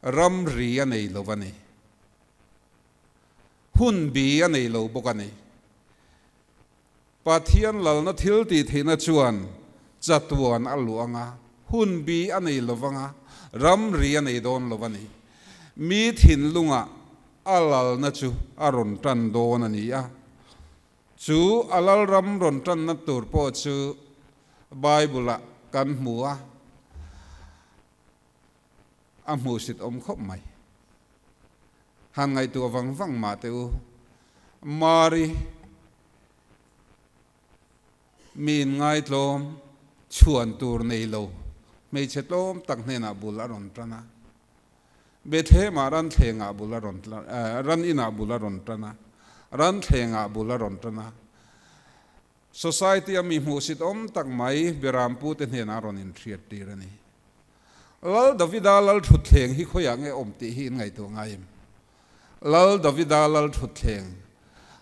ramri a nei lo a ni. Hun bi a nei lo bawk a ni. Pathian lalna thil tih theihna chuan chatuan a luh anga, hun bi a nei lo vanga, ramri a nei dawn lo a ni. Mi thinlungah a lalna chu a rawn tan dawn a ni a. Chu a lalram rawn tanna tur pawh chu Bible-ah kan hmu a. A hmuhsit awm khawp mai. Han ngaihtuah vang vang mah teh u. Mari mi inngaitlawm chhuan tur nei lo hmeichhe tlawm tak hnenah bul a rawn tan a. Bethlehem-ah ran thlengah bul a rawn ran inah bul a rawn tan a, ran thlengah bul a rawn tan a. Society-a mi hmuhsit awm tak mai Berampute hnenah a rawn inhriat tir a ni. Lal Davida lal thutthleng hi khawiah nge awm tih hi in ngaihtuah ngai em? Lal Davida lal thutthleng.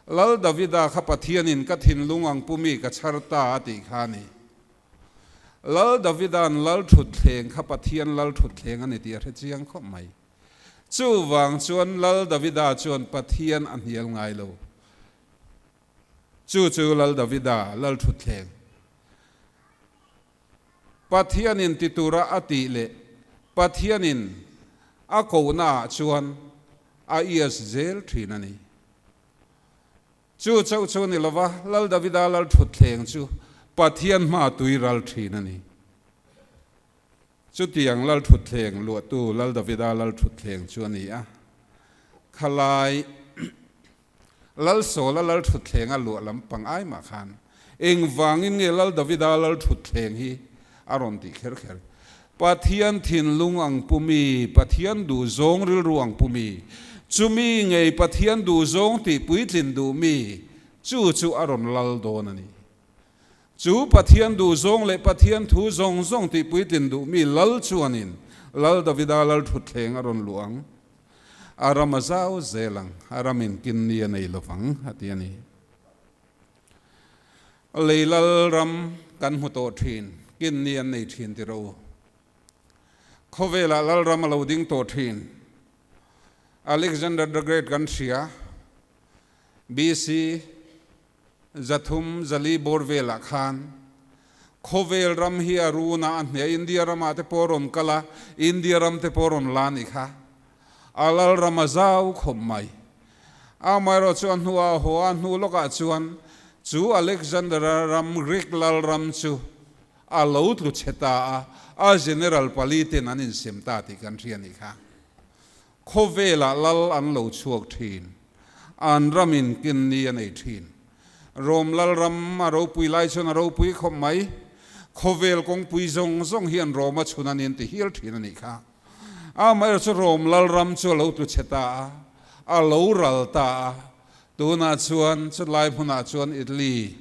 Lal Davida kha Pathianin ka thinlung ang pumi ka chhar ta a tih kha a ni. Lal Davida'n lal thutthleng kha Pathian lal thutthleng a ni tih a hre chiang khawp mai. Chuvang chuan Lal Davida chuan Pathian a hnial ngai lo. Chu chu Lal Davida lal thutthleng. Pathianin ti tura a tih leh Pathianin a kohnaah chuan a ias zel thin a ni. Chu chauh chu ni lova, Lal Davida lal thutthleng chu Pathian hmaa tui ral thin a ni. Chutiang lal thutthleng luahtu Lal Davida lal thutthleng chu a ni a. Khalai Lal Sawla lal thutthleng a luah lampang ai mah khan engvangin nge Lal Davida lal thutthleng hi a rawn tih kher kher? Pathian thinlung ang pu mi, Pathian duh zawng rilru ang pu mi, chumi ngei Pathian duh zawng tih puitlin duh mi, chu chu a rawn lal dawn a ni. Chu Pathian duh zawng leh Pathian thu zawng zawng tih puitlin duh mi lal chuanin Lal Davida lal thutthleng a rawn luh ang. A ram a zau zel ang, a ramin kinni a nei lovang, a ti a ni. Lei lal ram kan hmu tawh thin, kinni an nei thin ti rawh u. Khawvelah lal ram a lo ding tawh thin. Alexander the Great kan hria, BC 300 4 bawr velah khan khawvel ram hi a run a, a hne India ramah te pawh a rawn kal a, India ram te pawh a rawn la a nih kha. A lal ram a zau khawp mai. Amaherawh chu a hnuah a haw a, a hnu lawkah chuan chu Alexander-a ram Greek lal ram chu a lo tlu chhe ta a, a general pali ten an insem ta tih kan hria nih kha. Khawvelah lal an lo chhuak thin, an ramin kinni a nei thin. Rom lal ram a ropui lai chuan a ropui khawp mai. Khawvel kawngpui zawng zawng hian Roma chhun a nin ti hial thin a nih kha. Amaherawh chu Rom lal ram chu a lo tlu chhe ta a, a lo ral ta a, tunah chuan chulai hmunah chuan Italy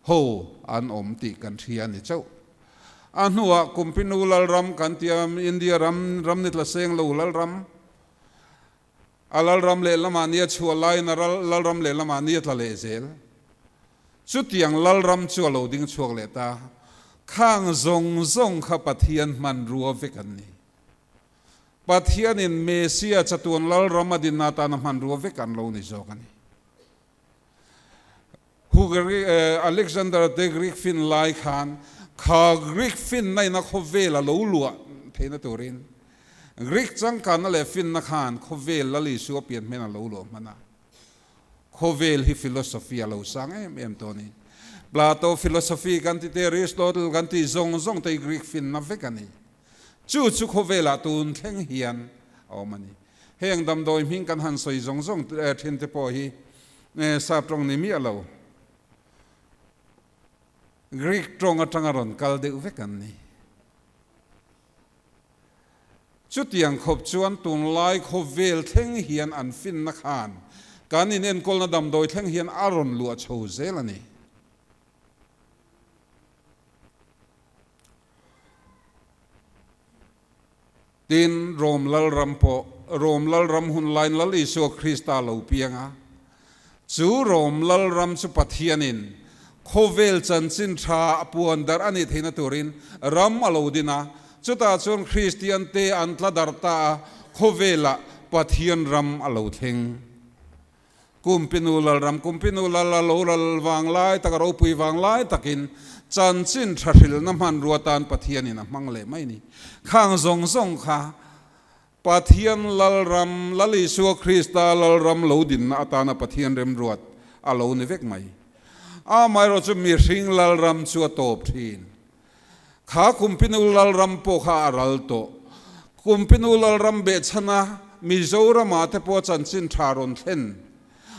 ho an awm tih kan hria a ni chauh. A hnuah Kumpinu lal ram kan tia India ram, ram ni tla seng lo lal ram, a lal ram lehlamah nia chhuah laiin a lal ram lehlamah nia tla leh zel. Chutiang Lalram chu a lo ding chhuak leh ta. Khang zawng zawng kha Pathian hmanrua vek an ni. Pathianin Mesia chatuan Lalram a dinna atana hmanrua vek an lo ni zawk a ni. Hugary, Alexander te Greek fin lai khan kha Greek finna in a khawvel a lo luah theihna turin Greek changkanna leh finna khan khawvel Lal Isua pian hmel a lo luah hman a. Khawvel hi philosophy a lo sang em em tawh a ni. Plato philosophy kan ti te, Aristotle kan ti zawng zawng te hi Greek finna vek a ni. Chu chu khawvelah tun thleng hian a awm a ni. Heng damdawi hming kan han sawi zawng zawng thin te pawh hi sap tawng ni miah lo, Greek tawng atanga rawn kal deuh vek an ni. Chutiang khawp chuan tunlai khawvel thleng hian an finna khan kan inenkawlna damdawi thleng hian a rawn luah chho zel a ni. Tin, Rom Lalram pawh Rom Lalram hun laiin Lal Isua Krista a lo piang a. Chu Rom Lalram chu Pathianin khawvel chanchin tha a puan darh a nih theihna turin ram a lo din a. Chutah chuan Kristiante an tla darh ta a, khawvelah Pathian ram a lo thleng. Kumpinu Lalram, Kumpinu Lal a lo ral vang lai tak, a ropui vang lai takin chanchin tha hrilhna hmanrua tan Pathianin a hmang leh mai a ni. Khang zawng zawng kha Pathian Lalram, Lal Isua Krista Lalram lo dinna atana Pathian remruat a lo ni vek mai. Amaherawh chu mihring Lalram chu a tawp thin. Kha Kumpinu Lalram pawh kha a ral tawh. Kumpinu Lalram behchhana Mizoramah te pawh chanchin tha rawn thlen,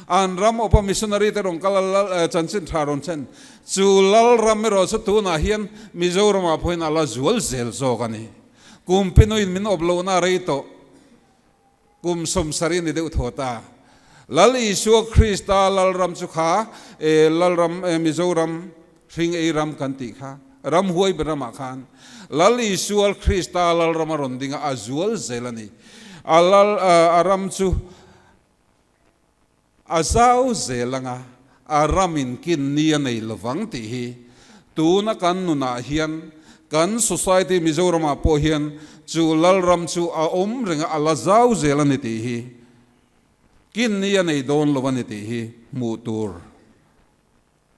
an ram awpa missionary te rawn kal a chanchin tha rawn thlen, chu Lalram erawh chu tunah hian Mizoramah pawhin a la zual zel zawk a ni. Kumpinuin min awp lohna a rei tawh. Kum sawmsarih ni deuh thaw ta. Lal Isua Krista Lalram chu kha e Lalram e Mizoram hring ei ram kan tih kha ram huai ber ramah khan Lal Isua Krista Lalram a rawn ding a, a zual zel a ni. A Lal a ram chu A zau zel anga a ram in kin ni a nei lovang tih hi tuna kan nunah hian kan society Mizoramah pawh hian chu Lalram chu a awm reng a, a la zau zel a ni tih hi kin ni a nei dawn lo a ni tih hi hmuh tur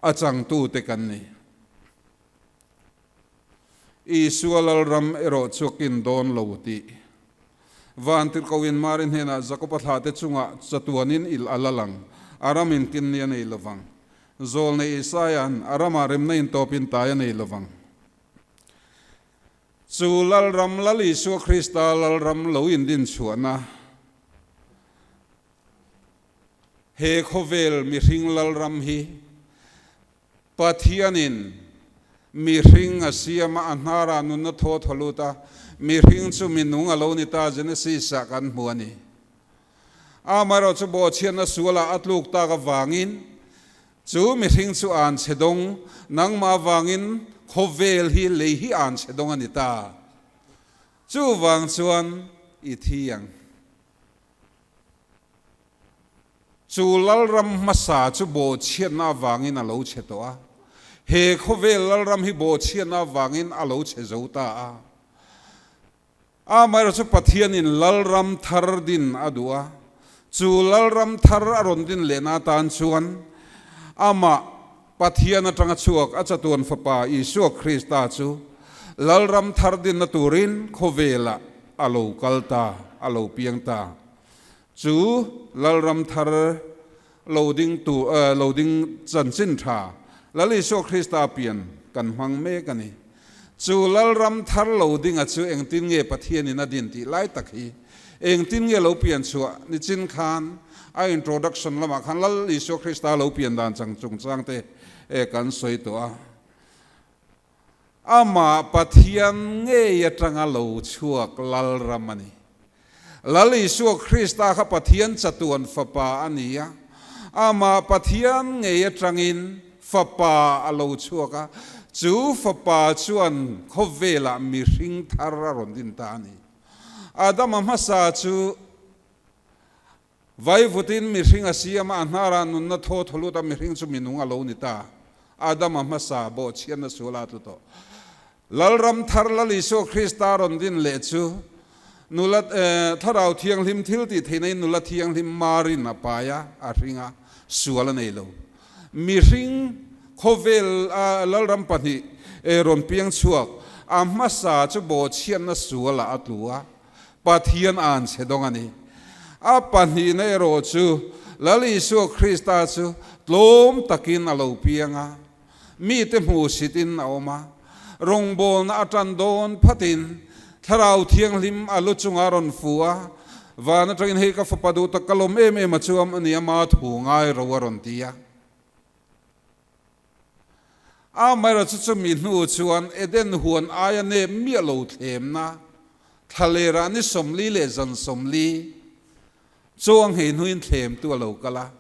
a changtute kan ni. Isua Lalram erawh chu kin dawn lo tih Vantirhkohin Mari hnenah Jakoba thlahte chungah chatuanin il a la lang, a ramin kin ni a nei lo vang. Zawlnei Isaia'n a ramah remna intawpin tai a nei lo vang. Chu Lalram, Lal Isua Krista Lalram lo indin chhuahna he khawvel mihring Lalram hi Pathianin mihring a siam a, a hnarah nunna thaw thaw lut a, mihring chu minung a lo ni ta, Genesis-ah kan hmu a ni. Amaherawh chu bawhchhiatna sualah a tluk tak avangin chu mihring chu an chhe dawng, nangmah avangin khawvel hi lei hi an chhe dawng a ni ta. Chuvang chuan i thi ang. Chu Lalram hmasa chu bawhchhiatna avangin a lo chhe tawh a, he khawvel Lalram hi bawhchhiatna avangin a lo chhe zo ta a. Amaherawhchu chu Pathianin Lalram thar din a duh a, chu Lalram thar a rawn din lehna atan chuan amah Pathian atanga chhuak a chatuan Fapa Isua Krista chu Lalram thar dinna turin khawvelah a lo kal ta, a lo piang ta. Chu Lalram thar lo ding tu lo ding chanchin tha Lal Isua Krista pian kan hmang mek a ni. Chu Lalram thar lo dinga chu engtin nge Pathianin a din tih lai tak hi engtin nge lo pian chhuah nichin khan a introduction lamah khan Lal Isua Krista lo pian dan chang chungchang te kan sawi tawh a. Amah Pathian ngei atanga lo chhuak Lalram a ni. Lal Isua Krista kha Pathian chatuan Fapa a ni a, amah Pathian ngei atangin Fapa a lo chhuak a, chu Fapa chuan khawvelah mihring thar a rawn din ta a ni. Adama hmasa chu Vaivutin mihring a siam a, a hnarah nunna thaw thaw lut a, mihring chu minung a lo ni ta. Adama hmasa bawhchhiatna sual a tlu tawh. Lalram thar Lal Isua Krista rawn din leh chu nula Thlarau Thianghlim thil tih theihna in nula thianghlim marin a pai a, a hring a, sual a nei lo. Mihring khawvel a Lalram pahnih rawn piang chhuak, a hmasa chu bawhchhiatna sualah a tlu a, Pathian an chhe dawng a ni. A pahnihna erawh chu Lal Isua Krista chu tlawm takin a lo piang a, mite hmuhsitin a awm a, rawngbawlna a tan dawn phatin Thlarau Thianghlim a lu chungah a rawn fu a, van atangin hei ka fapa duh tak ka lawm em em a chuam a ni a, ma thu ngai ro a rawn ti a. Amaherawhchu chumi hnu chuan Eden huan aia nep miah lo thlemna thlalerah ni 40 leh zan 40 chuang hei hnuin thlemtu a lo kal a,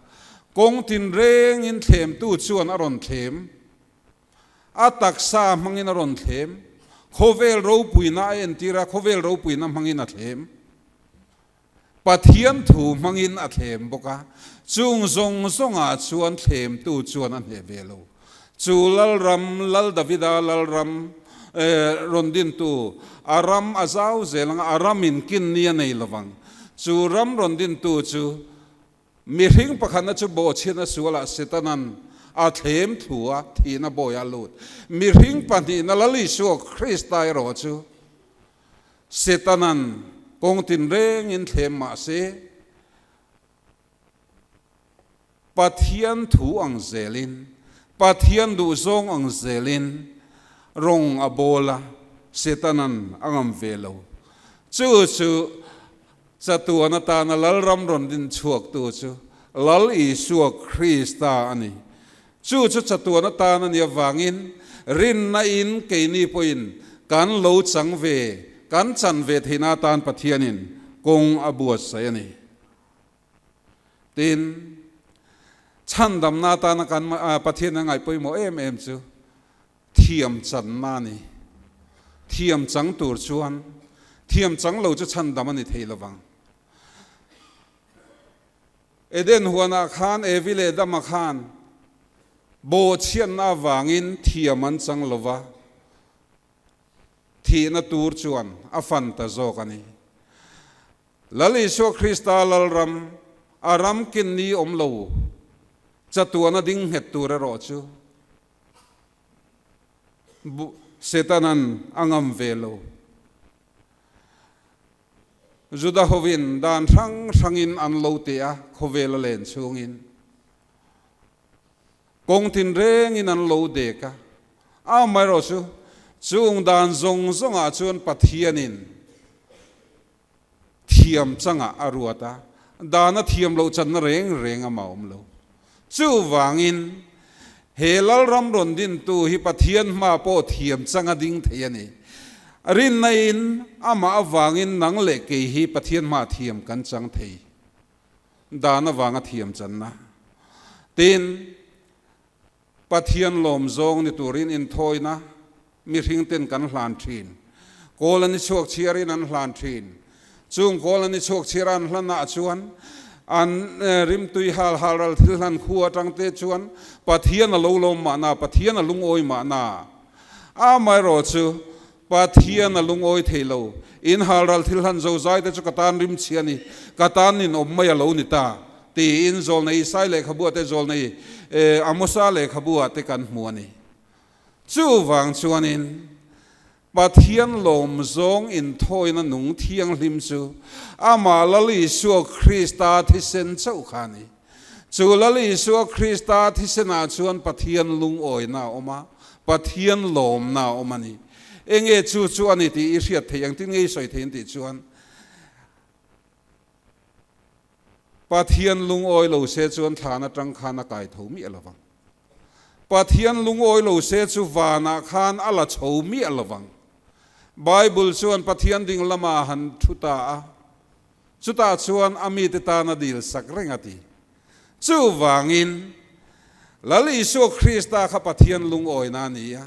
kawng tinrengin thlemtu chuan a rawn thlem, a taksa hmangin a rawn thlem, khawvel ropuina a entir a, khawvel ropuina hmangin a thlem. Pathian thu hmangin a thlem bawk a, chung zawng zawngah chuan thlemtu chuan a hneh ve lo. Chu Lalram, Lal Davida Lalram rawn dintu, a ram a zau zel ang a, a ramin kin ni a nei lovang. Chu ram rawn dintu chu mihring pakhatna chu bawhchhiatna sualah Setanan a thlem thu a, thihna bawiah a lut. Mihring pahnihna Lal Isua Krista erawh chu Setanan kawng tinrengin thlem mah se, Pathian thu ang zelin, Pathian duhzawng ang zelin rawng a bawl a, Setanan a ngam ve lo. Chu chu chatuan atana Lalram rawn din chhuaktu chu Lal Isua Krista a ni. Chu chu chatuan atan a nih avangin rinna in keini pawhin kan lo chang ve, kan chan ve theihna atan Pathianin kawng a buatsaih a ni. Tin, chhandamna atana kan Pathian a ngaih pawimawh em em chu thiam channa a ni. Thiam chang tur chuan thiam chang lo chu chhandam a ni thei lovang. Eden huanah khan Evi leh Adama khan bawhchhiatna avangin thiam an chang lo va, thihna tur chuan a fan ta zawk a ni. Lal Isua Krista Lalram, a ram kin ni awm lo, chatuana ding nghet tur erawh chu Setana'n a ngam ve lo. Juda hovin dan hrang hrangin an lo teh a, khawvel a len chhungin kawng tinrengin an lo dek a. Amaherawhchu, chung dan zawng zawngah chuan Pathianin thiam changah a ruat a, dan a thiam loh channa reng reng ama awm lo. Chuvangin, he Lalram rawn dintu hi Pathian hma pawh thiam changa ding thei a ni. Rinna-in amah avangin nang leh kei hi Pathian hma thiam kan chang thei. Dan avanga thiam channa. Tin, Pathian lawm zawng ni turin inthawina mihring ten kan hlan thin. Kawl an i chhuak chhiarin an hlan thin. Chung kawl an i chhuak chhiara an hlanah chuan an rimtui hal hal ral thil hlan khu atang te chuan Pathian a lo lawm mahna, Pathian a lungawi mahna. Amaherawh chu Pathian a lungawi thei lo. In hal ral thil hlan zozai te chu ka tan rimchhi a ni, ka tan ninawm mai a lo ni ta, tiin Zawlnei Isai lehkhabu ah te Zawlnei Amosa lehkhabu ah te kan hmu a ni. Chuvang chuanin Pathian lawm zawng inthawina nung thianghlim chu amah Lal Isua Krista thisen chauh kha a ni. Chu Lal Isua Krista thisenah chuan Pathian lungawina a awm a, Pathian lawmna a awm a ni. Enge chu chu a ni tih i hriat theih ang tin nge i sawi theih an tih chuan Pathian lungawi lo se chuan thlan atang khan a kai tho miah lovang. Pathian lungawi lo se chu vanah khan a la chho miah lovang. Bible chuan Pathian ding lamah han thu ta a, chutah chuan a mite tan a dil sak reng a ti. Chuvangin, Lal Isua Krista kha Pathian lungawina a ni a.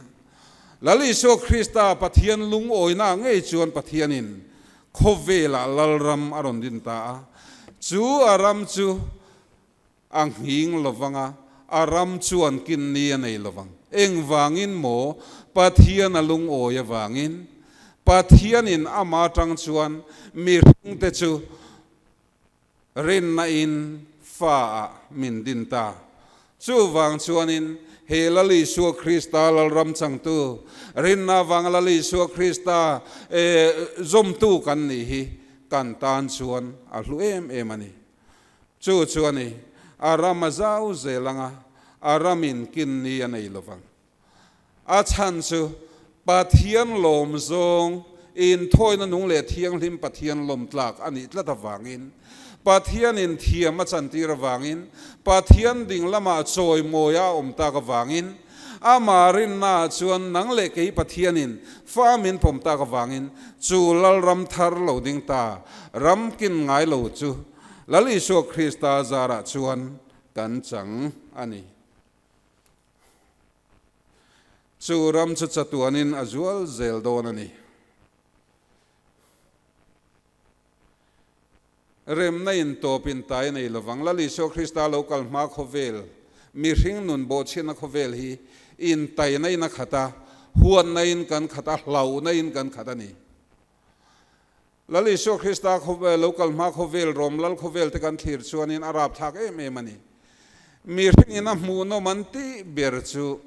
Lal Isua Krista Pathian lungawina ngei chuan Pathianin khawvelah Lalram a rawn din ta a. Chu a ram chu a nghing lovang a, a ram chuan kin ni a nei lovang. Engvangin maw? Pathian a lungawi avangin. Pathianin ama atang chuan mihringte chu rinna in fa ah min din ta. Chuvang chuanin he Lal Isua Krista Lalram changtu, rinna avanga Lal Isua Krista zawmtu kan nih hi kan tan chuan a hlu em em a ni. Chu chu a ni, a ram a zau zel ang a, a ramin kin ni a nei lovang. A chhan chu Pathian lawm zawng inthawina nung leh thianghlim Pathian lawm tlak a nih tlat avangin, Pathianin thiam a chantir avangin, Pathian ding lamah chawimawi a awm tak avangin, Amah rinnaah chuan nang leh kei Pathianin fa min pawm tak avangin chu Lalram thar lo ding ta, ram kin ngai lo chu Lal Isua Krista zarah chuan kan chang a ni. Chu ram chu chatuanin a zual zel dawn a ni. Remna in tawp in tai nei lovang. Lal Isua Krista lo kal hma khawvel, mihring nun bawhchhiatna khawvel hi in taina in a khat a, huatna in kan khat a, hlauhna in kan khat a ni. Lal Isua Krista lo kal hma khawvel, Rom Lal khawvel te kan thlir chuanin a rapthlak em em a ni. Mihring in a hmuhnawm an tih ber chu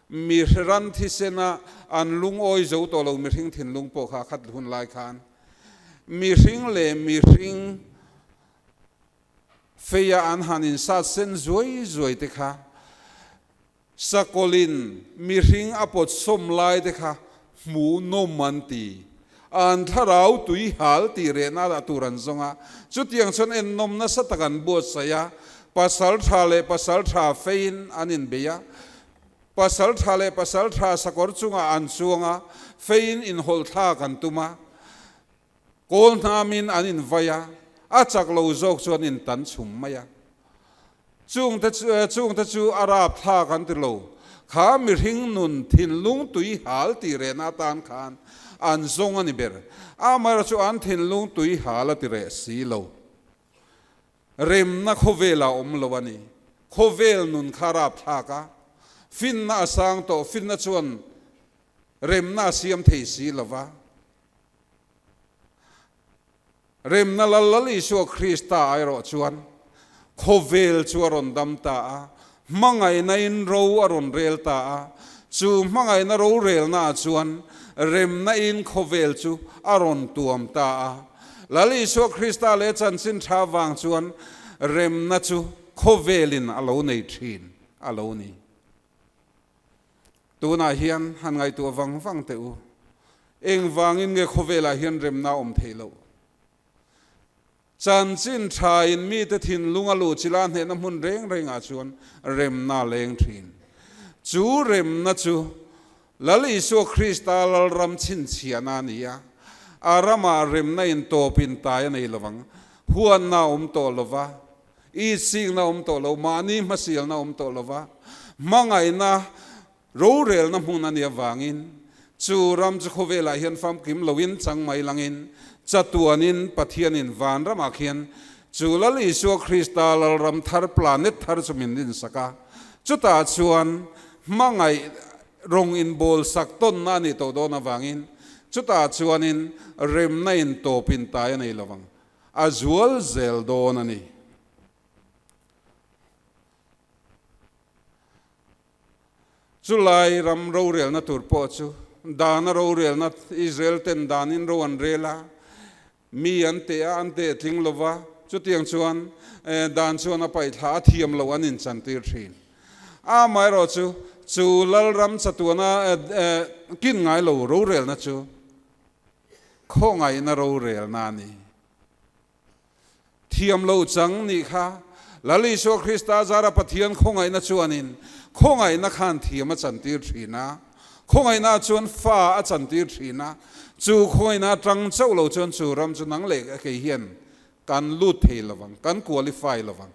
mihran thisena an lungawi zo tawh lo mihring thinlung pawh kha a khat hun lai khan mihring leh mihring feia an han insat sen zuai zuai te kha Sakawlin mihring a pawt sawm lai te kha hmuhnawm an ti. An thlarau tui hal tih rehna dah tur an zawng a, chutiang chuan ennawm nasa tak an buatsaih a, pasal tha leh pasal tha feiin an inbei a, pasal tha leh pasal tha sakawr chungah an chuang a, feiin inhawlh thlak an tum a, kawl hnamin an invai a, a chak lo zawk chuan intan chhum mai a. Chungte chungte chu a rapthlak an ti lo. Kha mihring nun thinlung tui hal tih rehna atan khan an zawng a ni ber. Amaherawh chu an thinlung tui hal a ti reh si lo. Remna khawvel a awm lo a ni. Khawvel nun kha rapthlak a, finna a sang tawh, finna chuan remna a siam thei si lo va. Remna Lal Lal Isua Krista erawh chuan khawvel chu a rawn dam ta a, hmangaihna-in ro a rawn rel ta a. Chu hmangaihna rorelnaah chuan remna-in khawvel chu a rawn tuam ta a. Lal Isua Krista leh chanchin tha vang chuan remna chu khawvelin a lo nei thin a lo ni. Tunah hian han ngaihtuah vang vang teh u. Engvangin nge khawvelah hian remna a awm theih loh? Chanchin thain mite thinlung a luh chila hnehna hmun reng rengah chuan remna a leng thin. Chu remna chu Lal Isua Krista Lalram chhinchhiahna a ni a, a ramah remna intawp intai a nei lovang, huanna a awm tawh lova, Itsikna awm tawh lo, mahni hmasialna awm tawh lo va, hmangaihna rorelna hmun a nih avangin chu ram chu khawvelah hian famkim loin chang mai langin chatuanin Pathianin vanramah khian chu Lal Isua Krista Lalram thar planet thar chu min rinsak a, chutah chuan hmangaih rawng inbawlsak tawnna a nih tawh dawn avangin chutah chuanin remna intawp intai a nei lo vang. A zual zel dawn a ni. Chulai ram rorelna tur pawh chu dana rorelna Israel ten danin ro an rel a, mi an teh a, an teh tling lo va, chutiang chuan dan chuan a paihthla a thiam loh an inchantir thin. Amaherawh chu, chu Lalram chatuana kin ngai lo rorelna chu Khawngaihna rorelna a ni. Thiam lo chang nih kha Lal Isua Krista zara Pathian khawngaihna chuanin khawngaihna khan thiam a chantir thin a, khawngaihna chuan fa a chantir thin a, chu khawngaihna atang chauh lo chuan chu ram chu nang leh kei hian kan lut thei lovang, kan qualify lovang.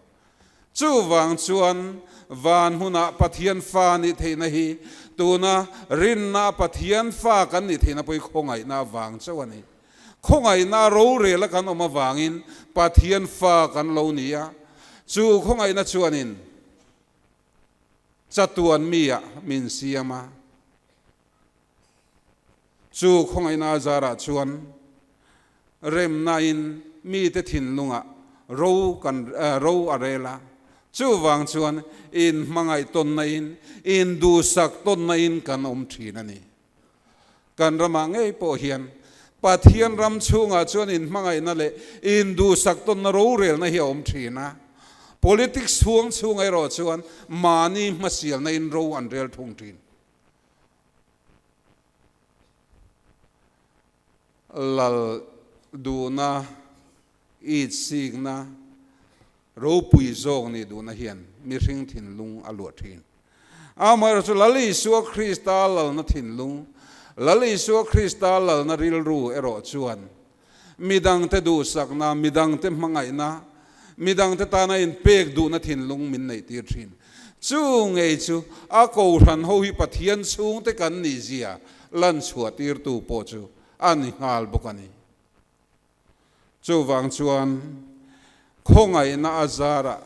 Chuvang chuan van hmunah Pathian fa nih theihna hi tuna rinna Pathian fa kan nih theihna pawh hi khawngaihna avang chauh a ni. Khawngaihna rorela kan awm avangin Pathian fa kan lo ni a, chu khawngaihna chuanin chatuan miah min siam a. Chu khawngaihna azarah chuan remnain mite thinlungah ro kan ro a rel a, chuvang chuan inhmangaih tawnnain, induhsak tawnnain kan awm thin a ni. Kan ramah ngei pawh hian Pathian ram chhungah chuan inhmangaihna leh induhsak tawnna rorelna hi a awm thin a, politics chhuang chhung erawh chuan mahni hmasialnain ro an rel thung thin. Lal duhna, itsikna, ropui zawk nih duhna hian mihring thinlung a luah thin. Amaherawhchu chu Lal Isua Krista lalna thinlung, Lal Isua Krista lalna rilru erawh chuan midangte duhsakna, midangte hmangaihna, midangte tana inpek duhna thinlung min neihtir thin. Chu ngei chu a kohhran ho hi Pathian chhungte kan nihzia lan chhuah tirtu pawh chu a ni nghal bawk a ni. Chuvang chuan khawngaihna a zarah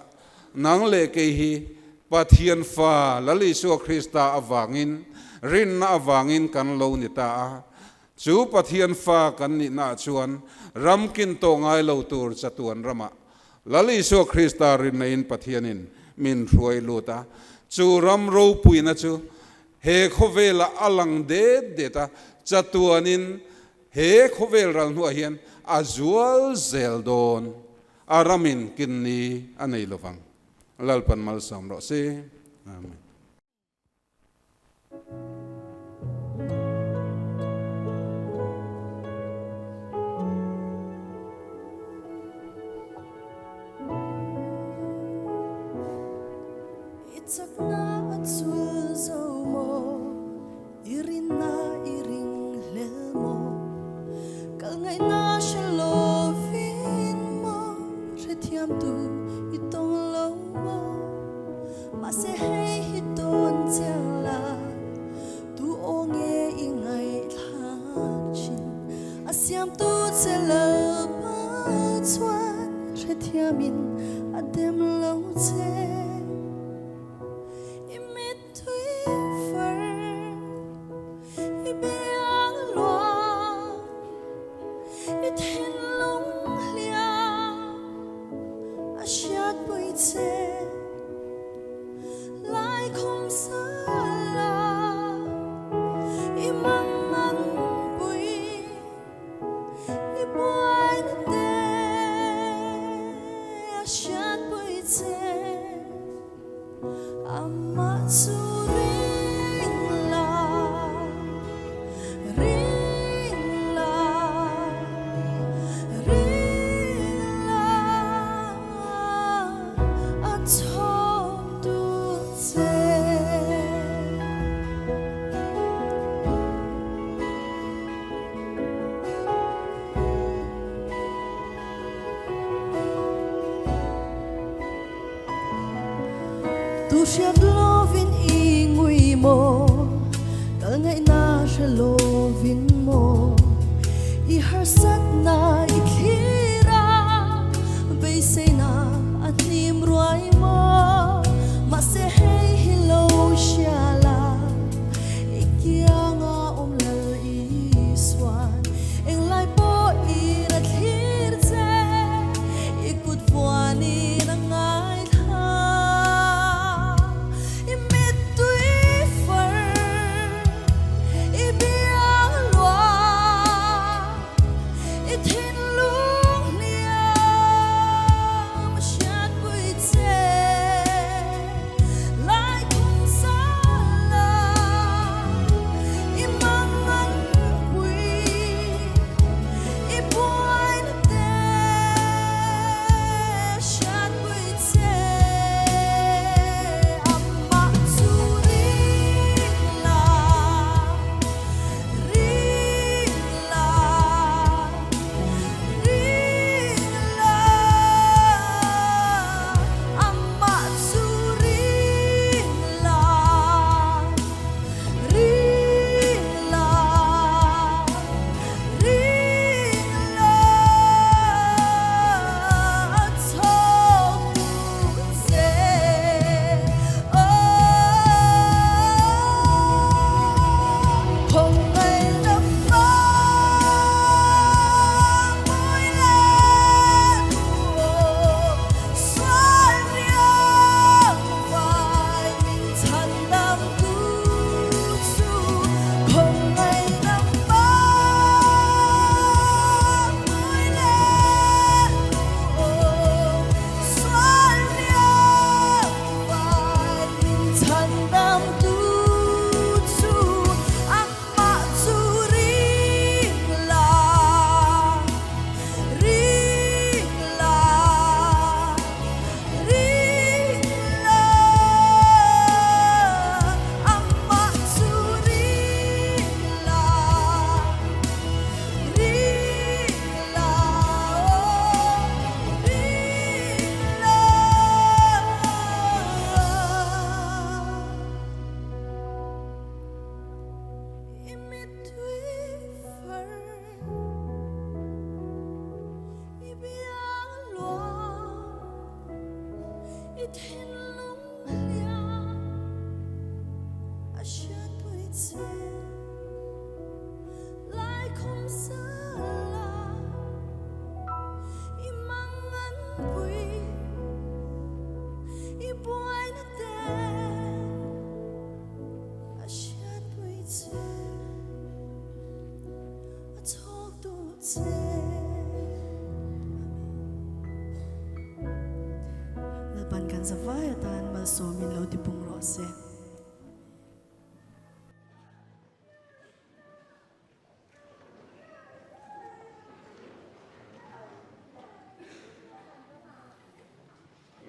nang leh kei hi Pathian fa Lal Isua Krista avangin rinna avangin kan lo ni ta a. Chu Pathian fa kan nihnaah chuan ram kin tawh ngai lo tur chatuan ramah Lal Isua Krista rinnain Pathianin min hruai lut a. Chu ram ropuina chu he khawvelah a lang det det a, chatuanin he khawvel ral hnuah hian a zual zel dawn, a ramin kin ni a nei lovang. Lalpan malsawm rawh se. Amen. Chakna a chul zo maw? I rinna i ringhlel maw? Kal ngaihna hre lovin maw? Hrethiamtu i tawng lo maw? Mahse hei hi tawn chiang la, tu aw nge i ngaihthlak thin? A siamtu che Lalpa chuan hrethiamin a dem lo che. I mittui far, i biang luang, i thinlung hliam a hriatpui che. Laikhum sala i mang pui i buaina te a hriatpui che. Amah chu ring la, ring la, ring la, a chhawk duh che. Tu hriat lovin i ngui maw? Kal ngaihna hre lovin maw? I harsatna i thlir a, beiseina a hnim ruai maw? Mahse hei hi lo hria la, i kianga awm lal Isuan englai pawhin a thlir che, i kut vuanin a ngaithla. I mittui far, i biang luah, i thinlung hliam a hriatpui che. Laikhum sala i mang pui, i buaina te hriatpui che. Amah chu ring la, ring la, ring la. Amah chu ring la, ring la, ring la, a chhawk duh che. Khawngaihna fang mawi leh duhawm, sual riang vai min chhan dam tu chu. Khawngaihna fang mawi leh duhawm, sual riang vai min chhan dam tu chu. Amah chu ring la, ring la, ring la. Amah chu ring la, ring la, ring la. I mittui far, i biang luang, i thinlung hliam a hriatpui che. Laikhum sala i mang pui, i buaina te a hriatpui che, a chhawk duh che. Amen. Lalpan kan zavai atan malsawmin lo tipung rawh se.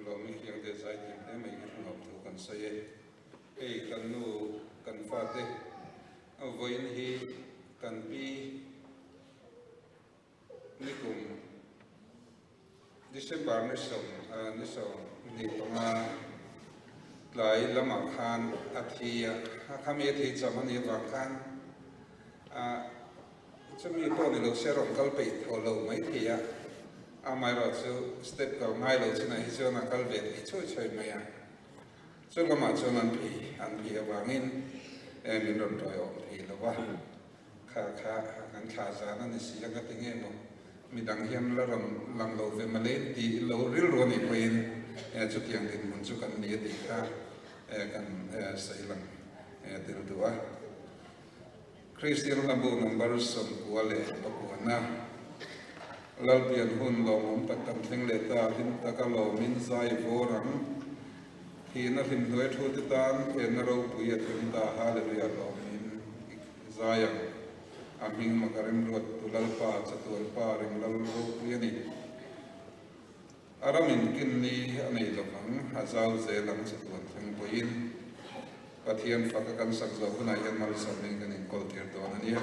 Lawmi Khiangte zai thiam hle mai hi thu ngam thu ka. kan sawi e. Hei kan nu kan fate vawiin hi kan pi nikum December ni sawm ni 25 tlai lamah khan a thi a, khami a thi cham a nih avang khan Chumi pawh ni lo se rawn kal peih thaw lo mai thei a, amaherawh chu step kal ngai lo chinah hi chuan a kal ve thei chhuai chhuai mai a, chu lamah chuan an phei an phei avangin min rawn tawiawm thei lo va, kha kha kan thla zan a ni si a ka ti nge maw, midang hian la rawn lang lo ve malei tih lo rilru a nih pawhin chutiang dinhmun chu kan ni a tih kha kan sawi lang tel duh a. Kristian hlabu number 99-na Lalpian hun lawmawm tak kan thleng leh ta, hlim taka lawmin zai vawr ang. Thihna hlimhnuai thu te tan enna ropui a thleng ta, Hallelujah lawmin zai ang. A hming maka remruat tu Lalpa, chatuan pa ring lal ropui a ni. A ram in kin ni a nei lo vang, a zau zel ang chatuan thleng pawhin. Pathian faka kan sak zawh hunah hian malsawmin kan inkawl tir dawn a nia.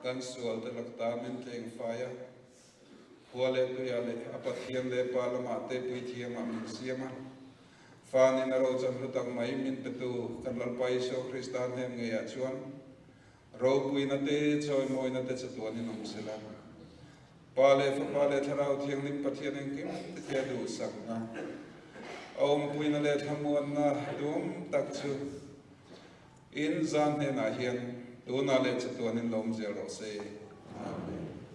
kan sualte lakta min tleng fai a, khua leh tuiah leh a Pathian leh Pa lamah te puithiamah min siam a. Fanin a rochan hlu tak mai min petu kan Lalpa Isua Krista hnem ngeiah chuan ropuina te, chawimawina te chatuanin awm sela. Pa leh Fapa leh Thlarau Thianghlim Pathian engkim te duhsakna, a awmpuina leh thlamuanna duhawm tak chu in zan hnenah hian tunah leh chatuanin lo awm zel rawh se. Amen.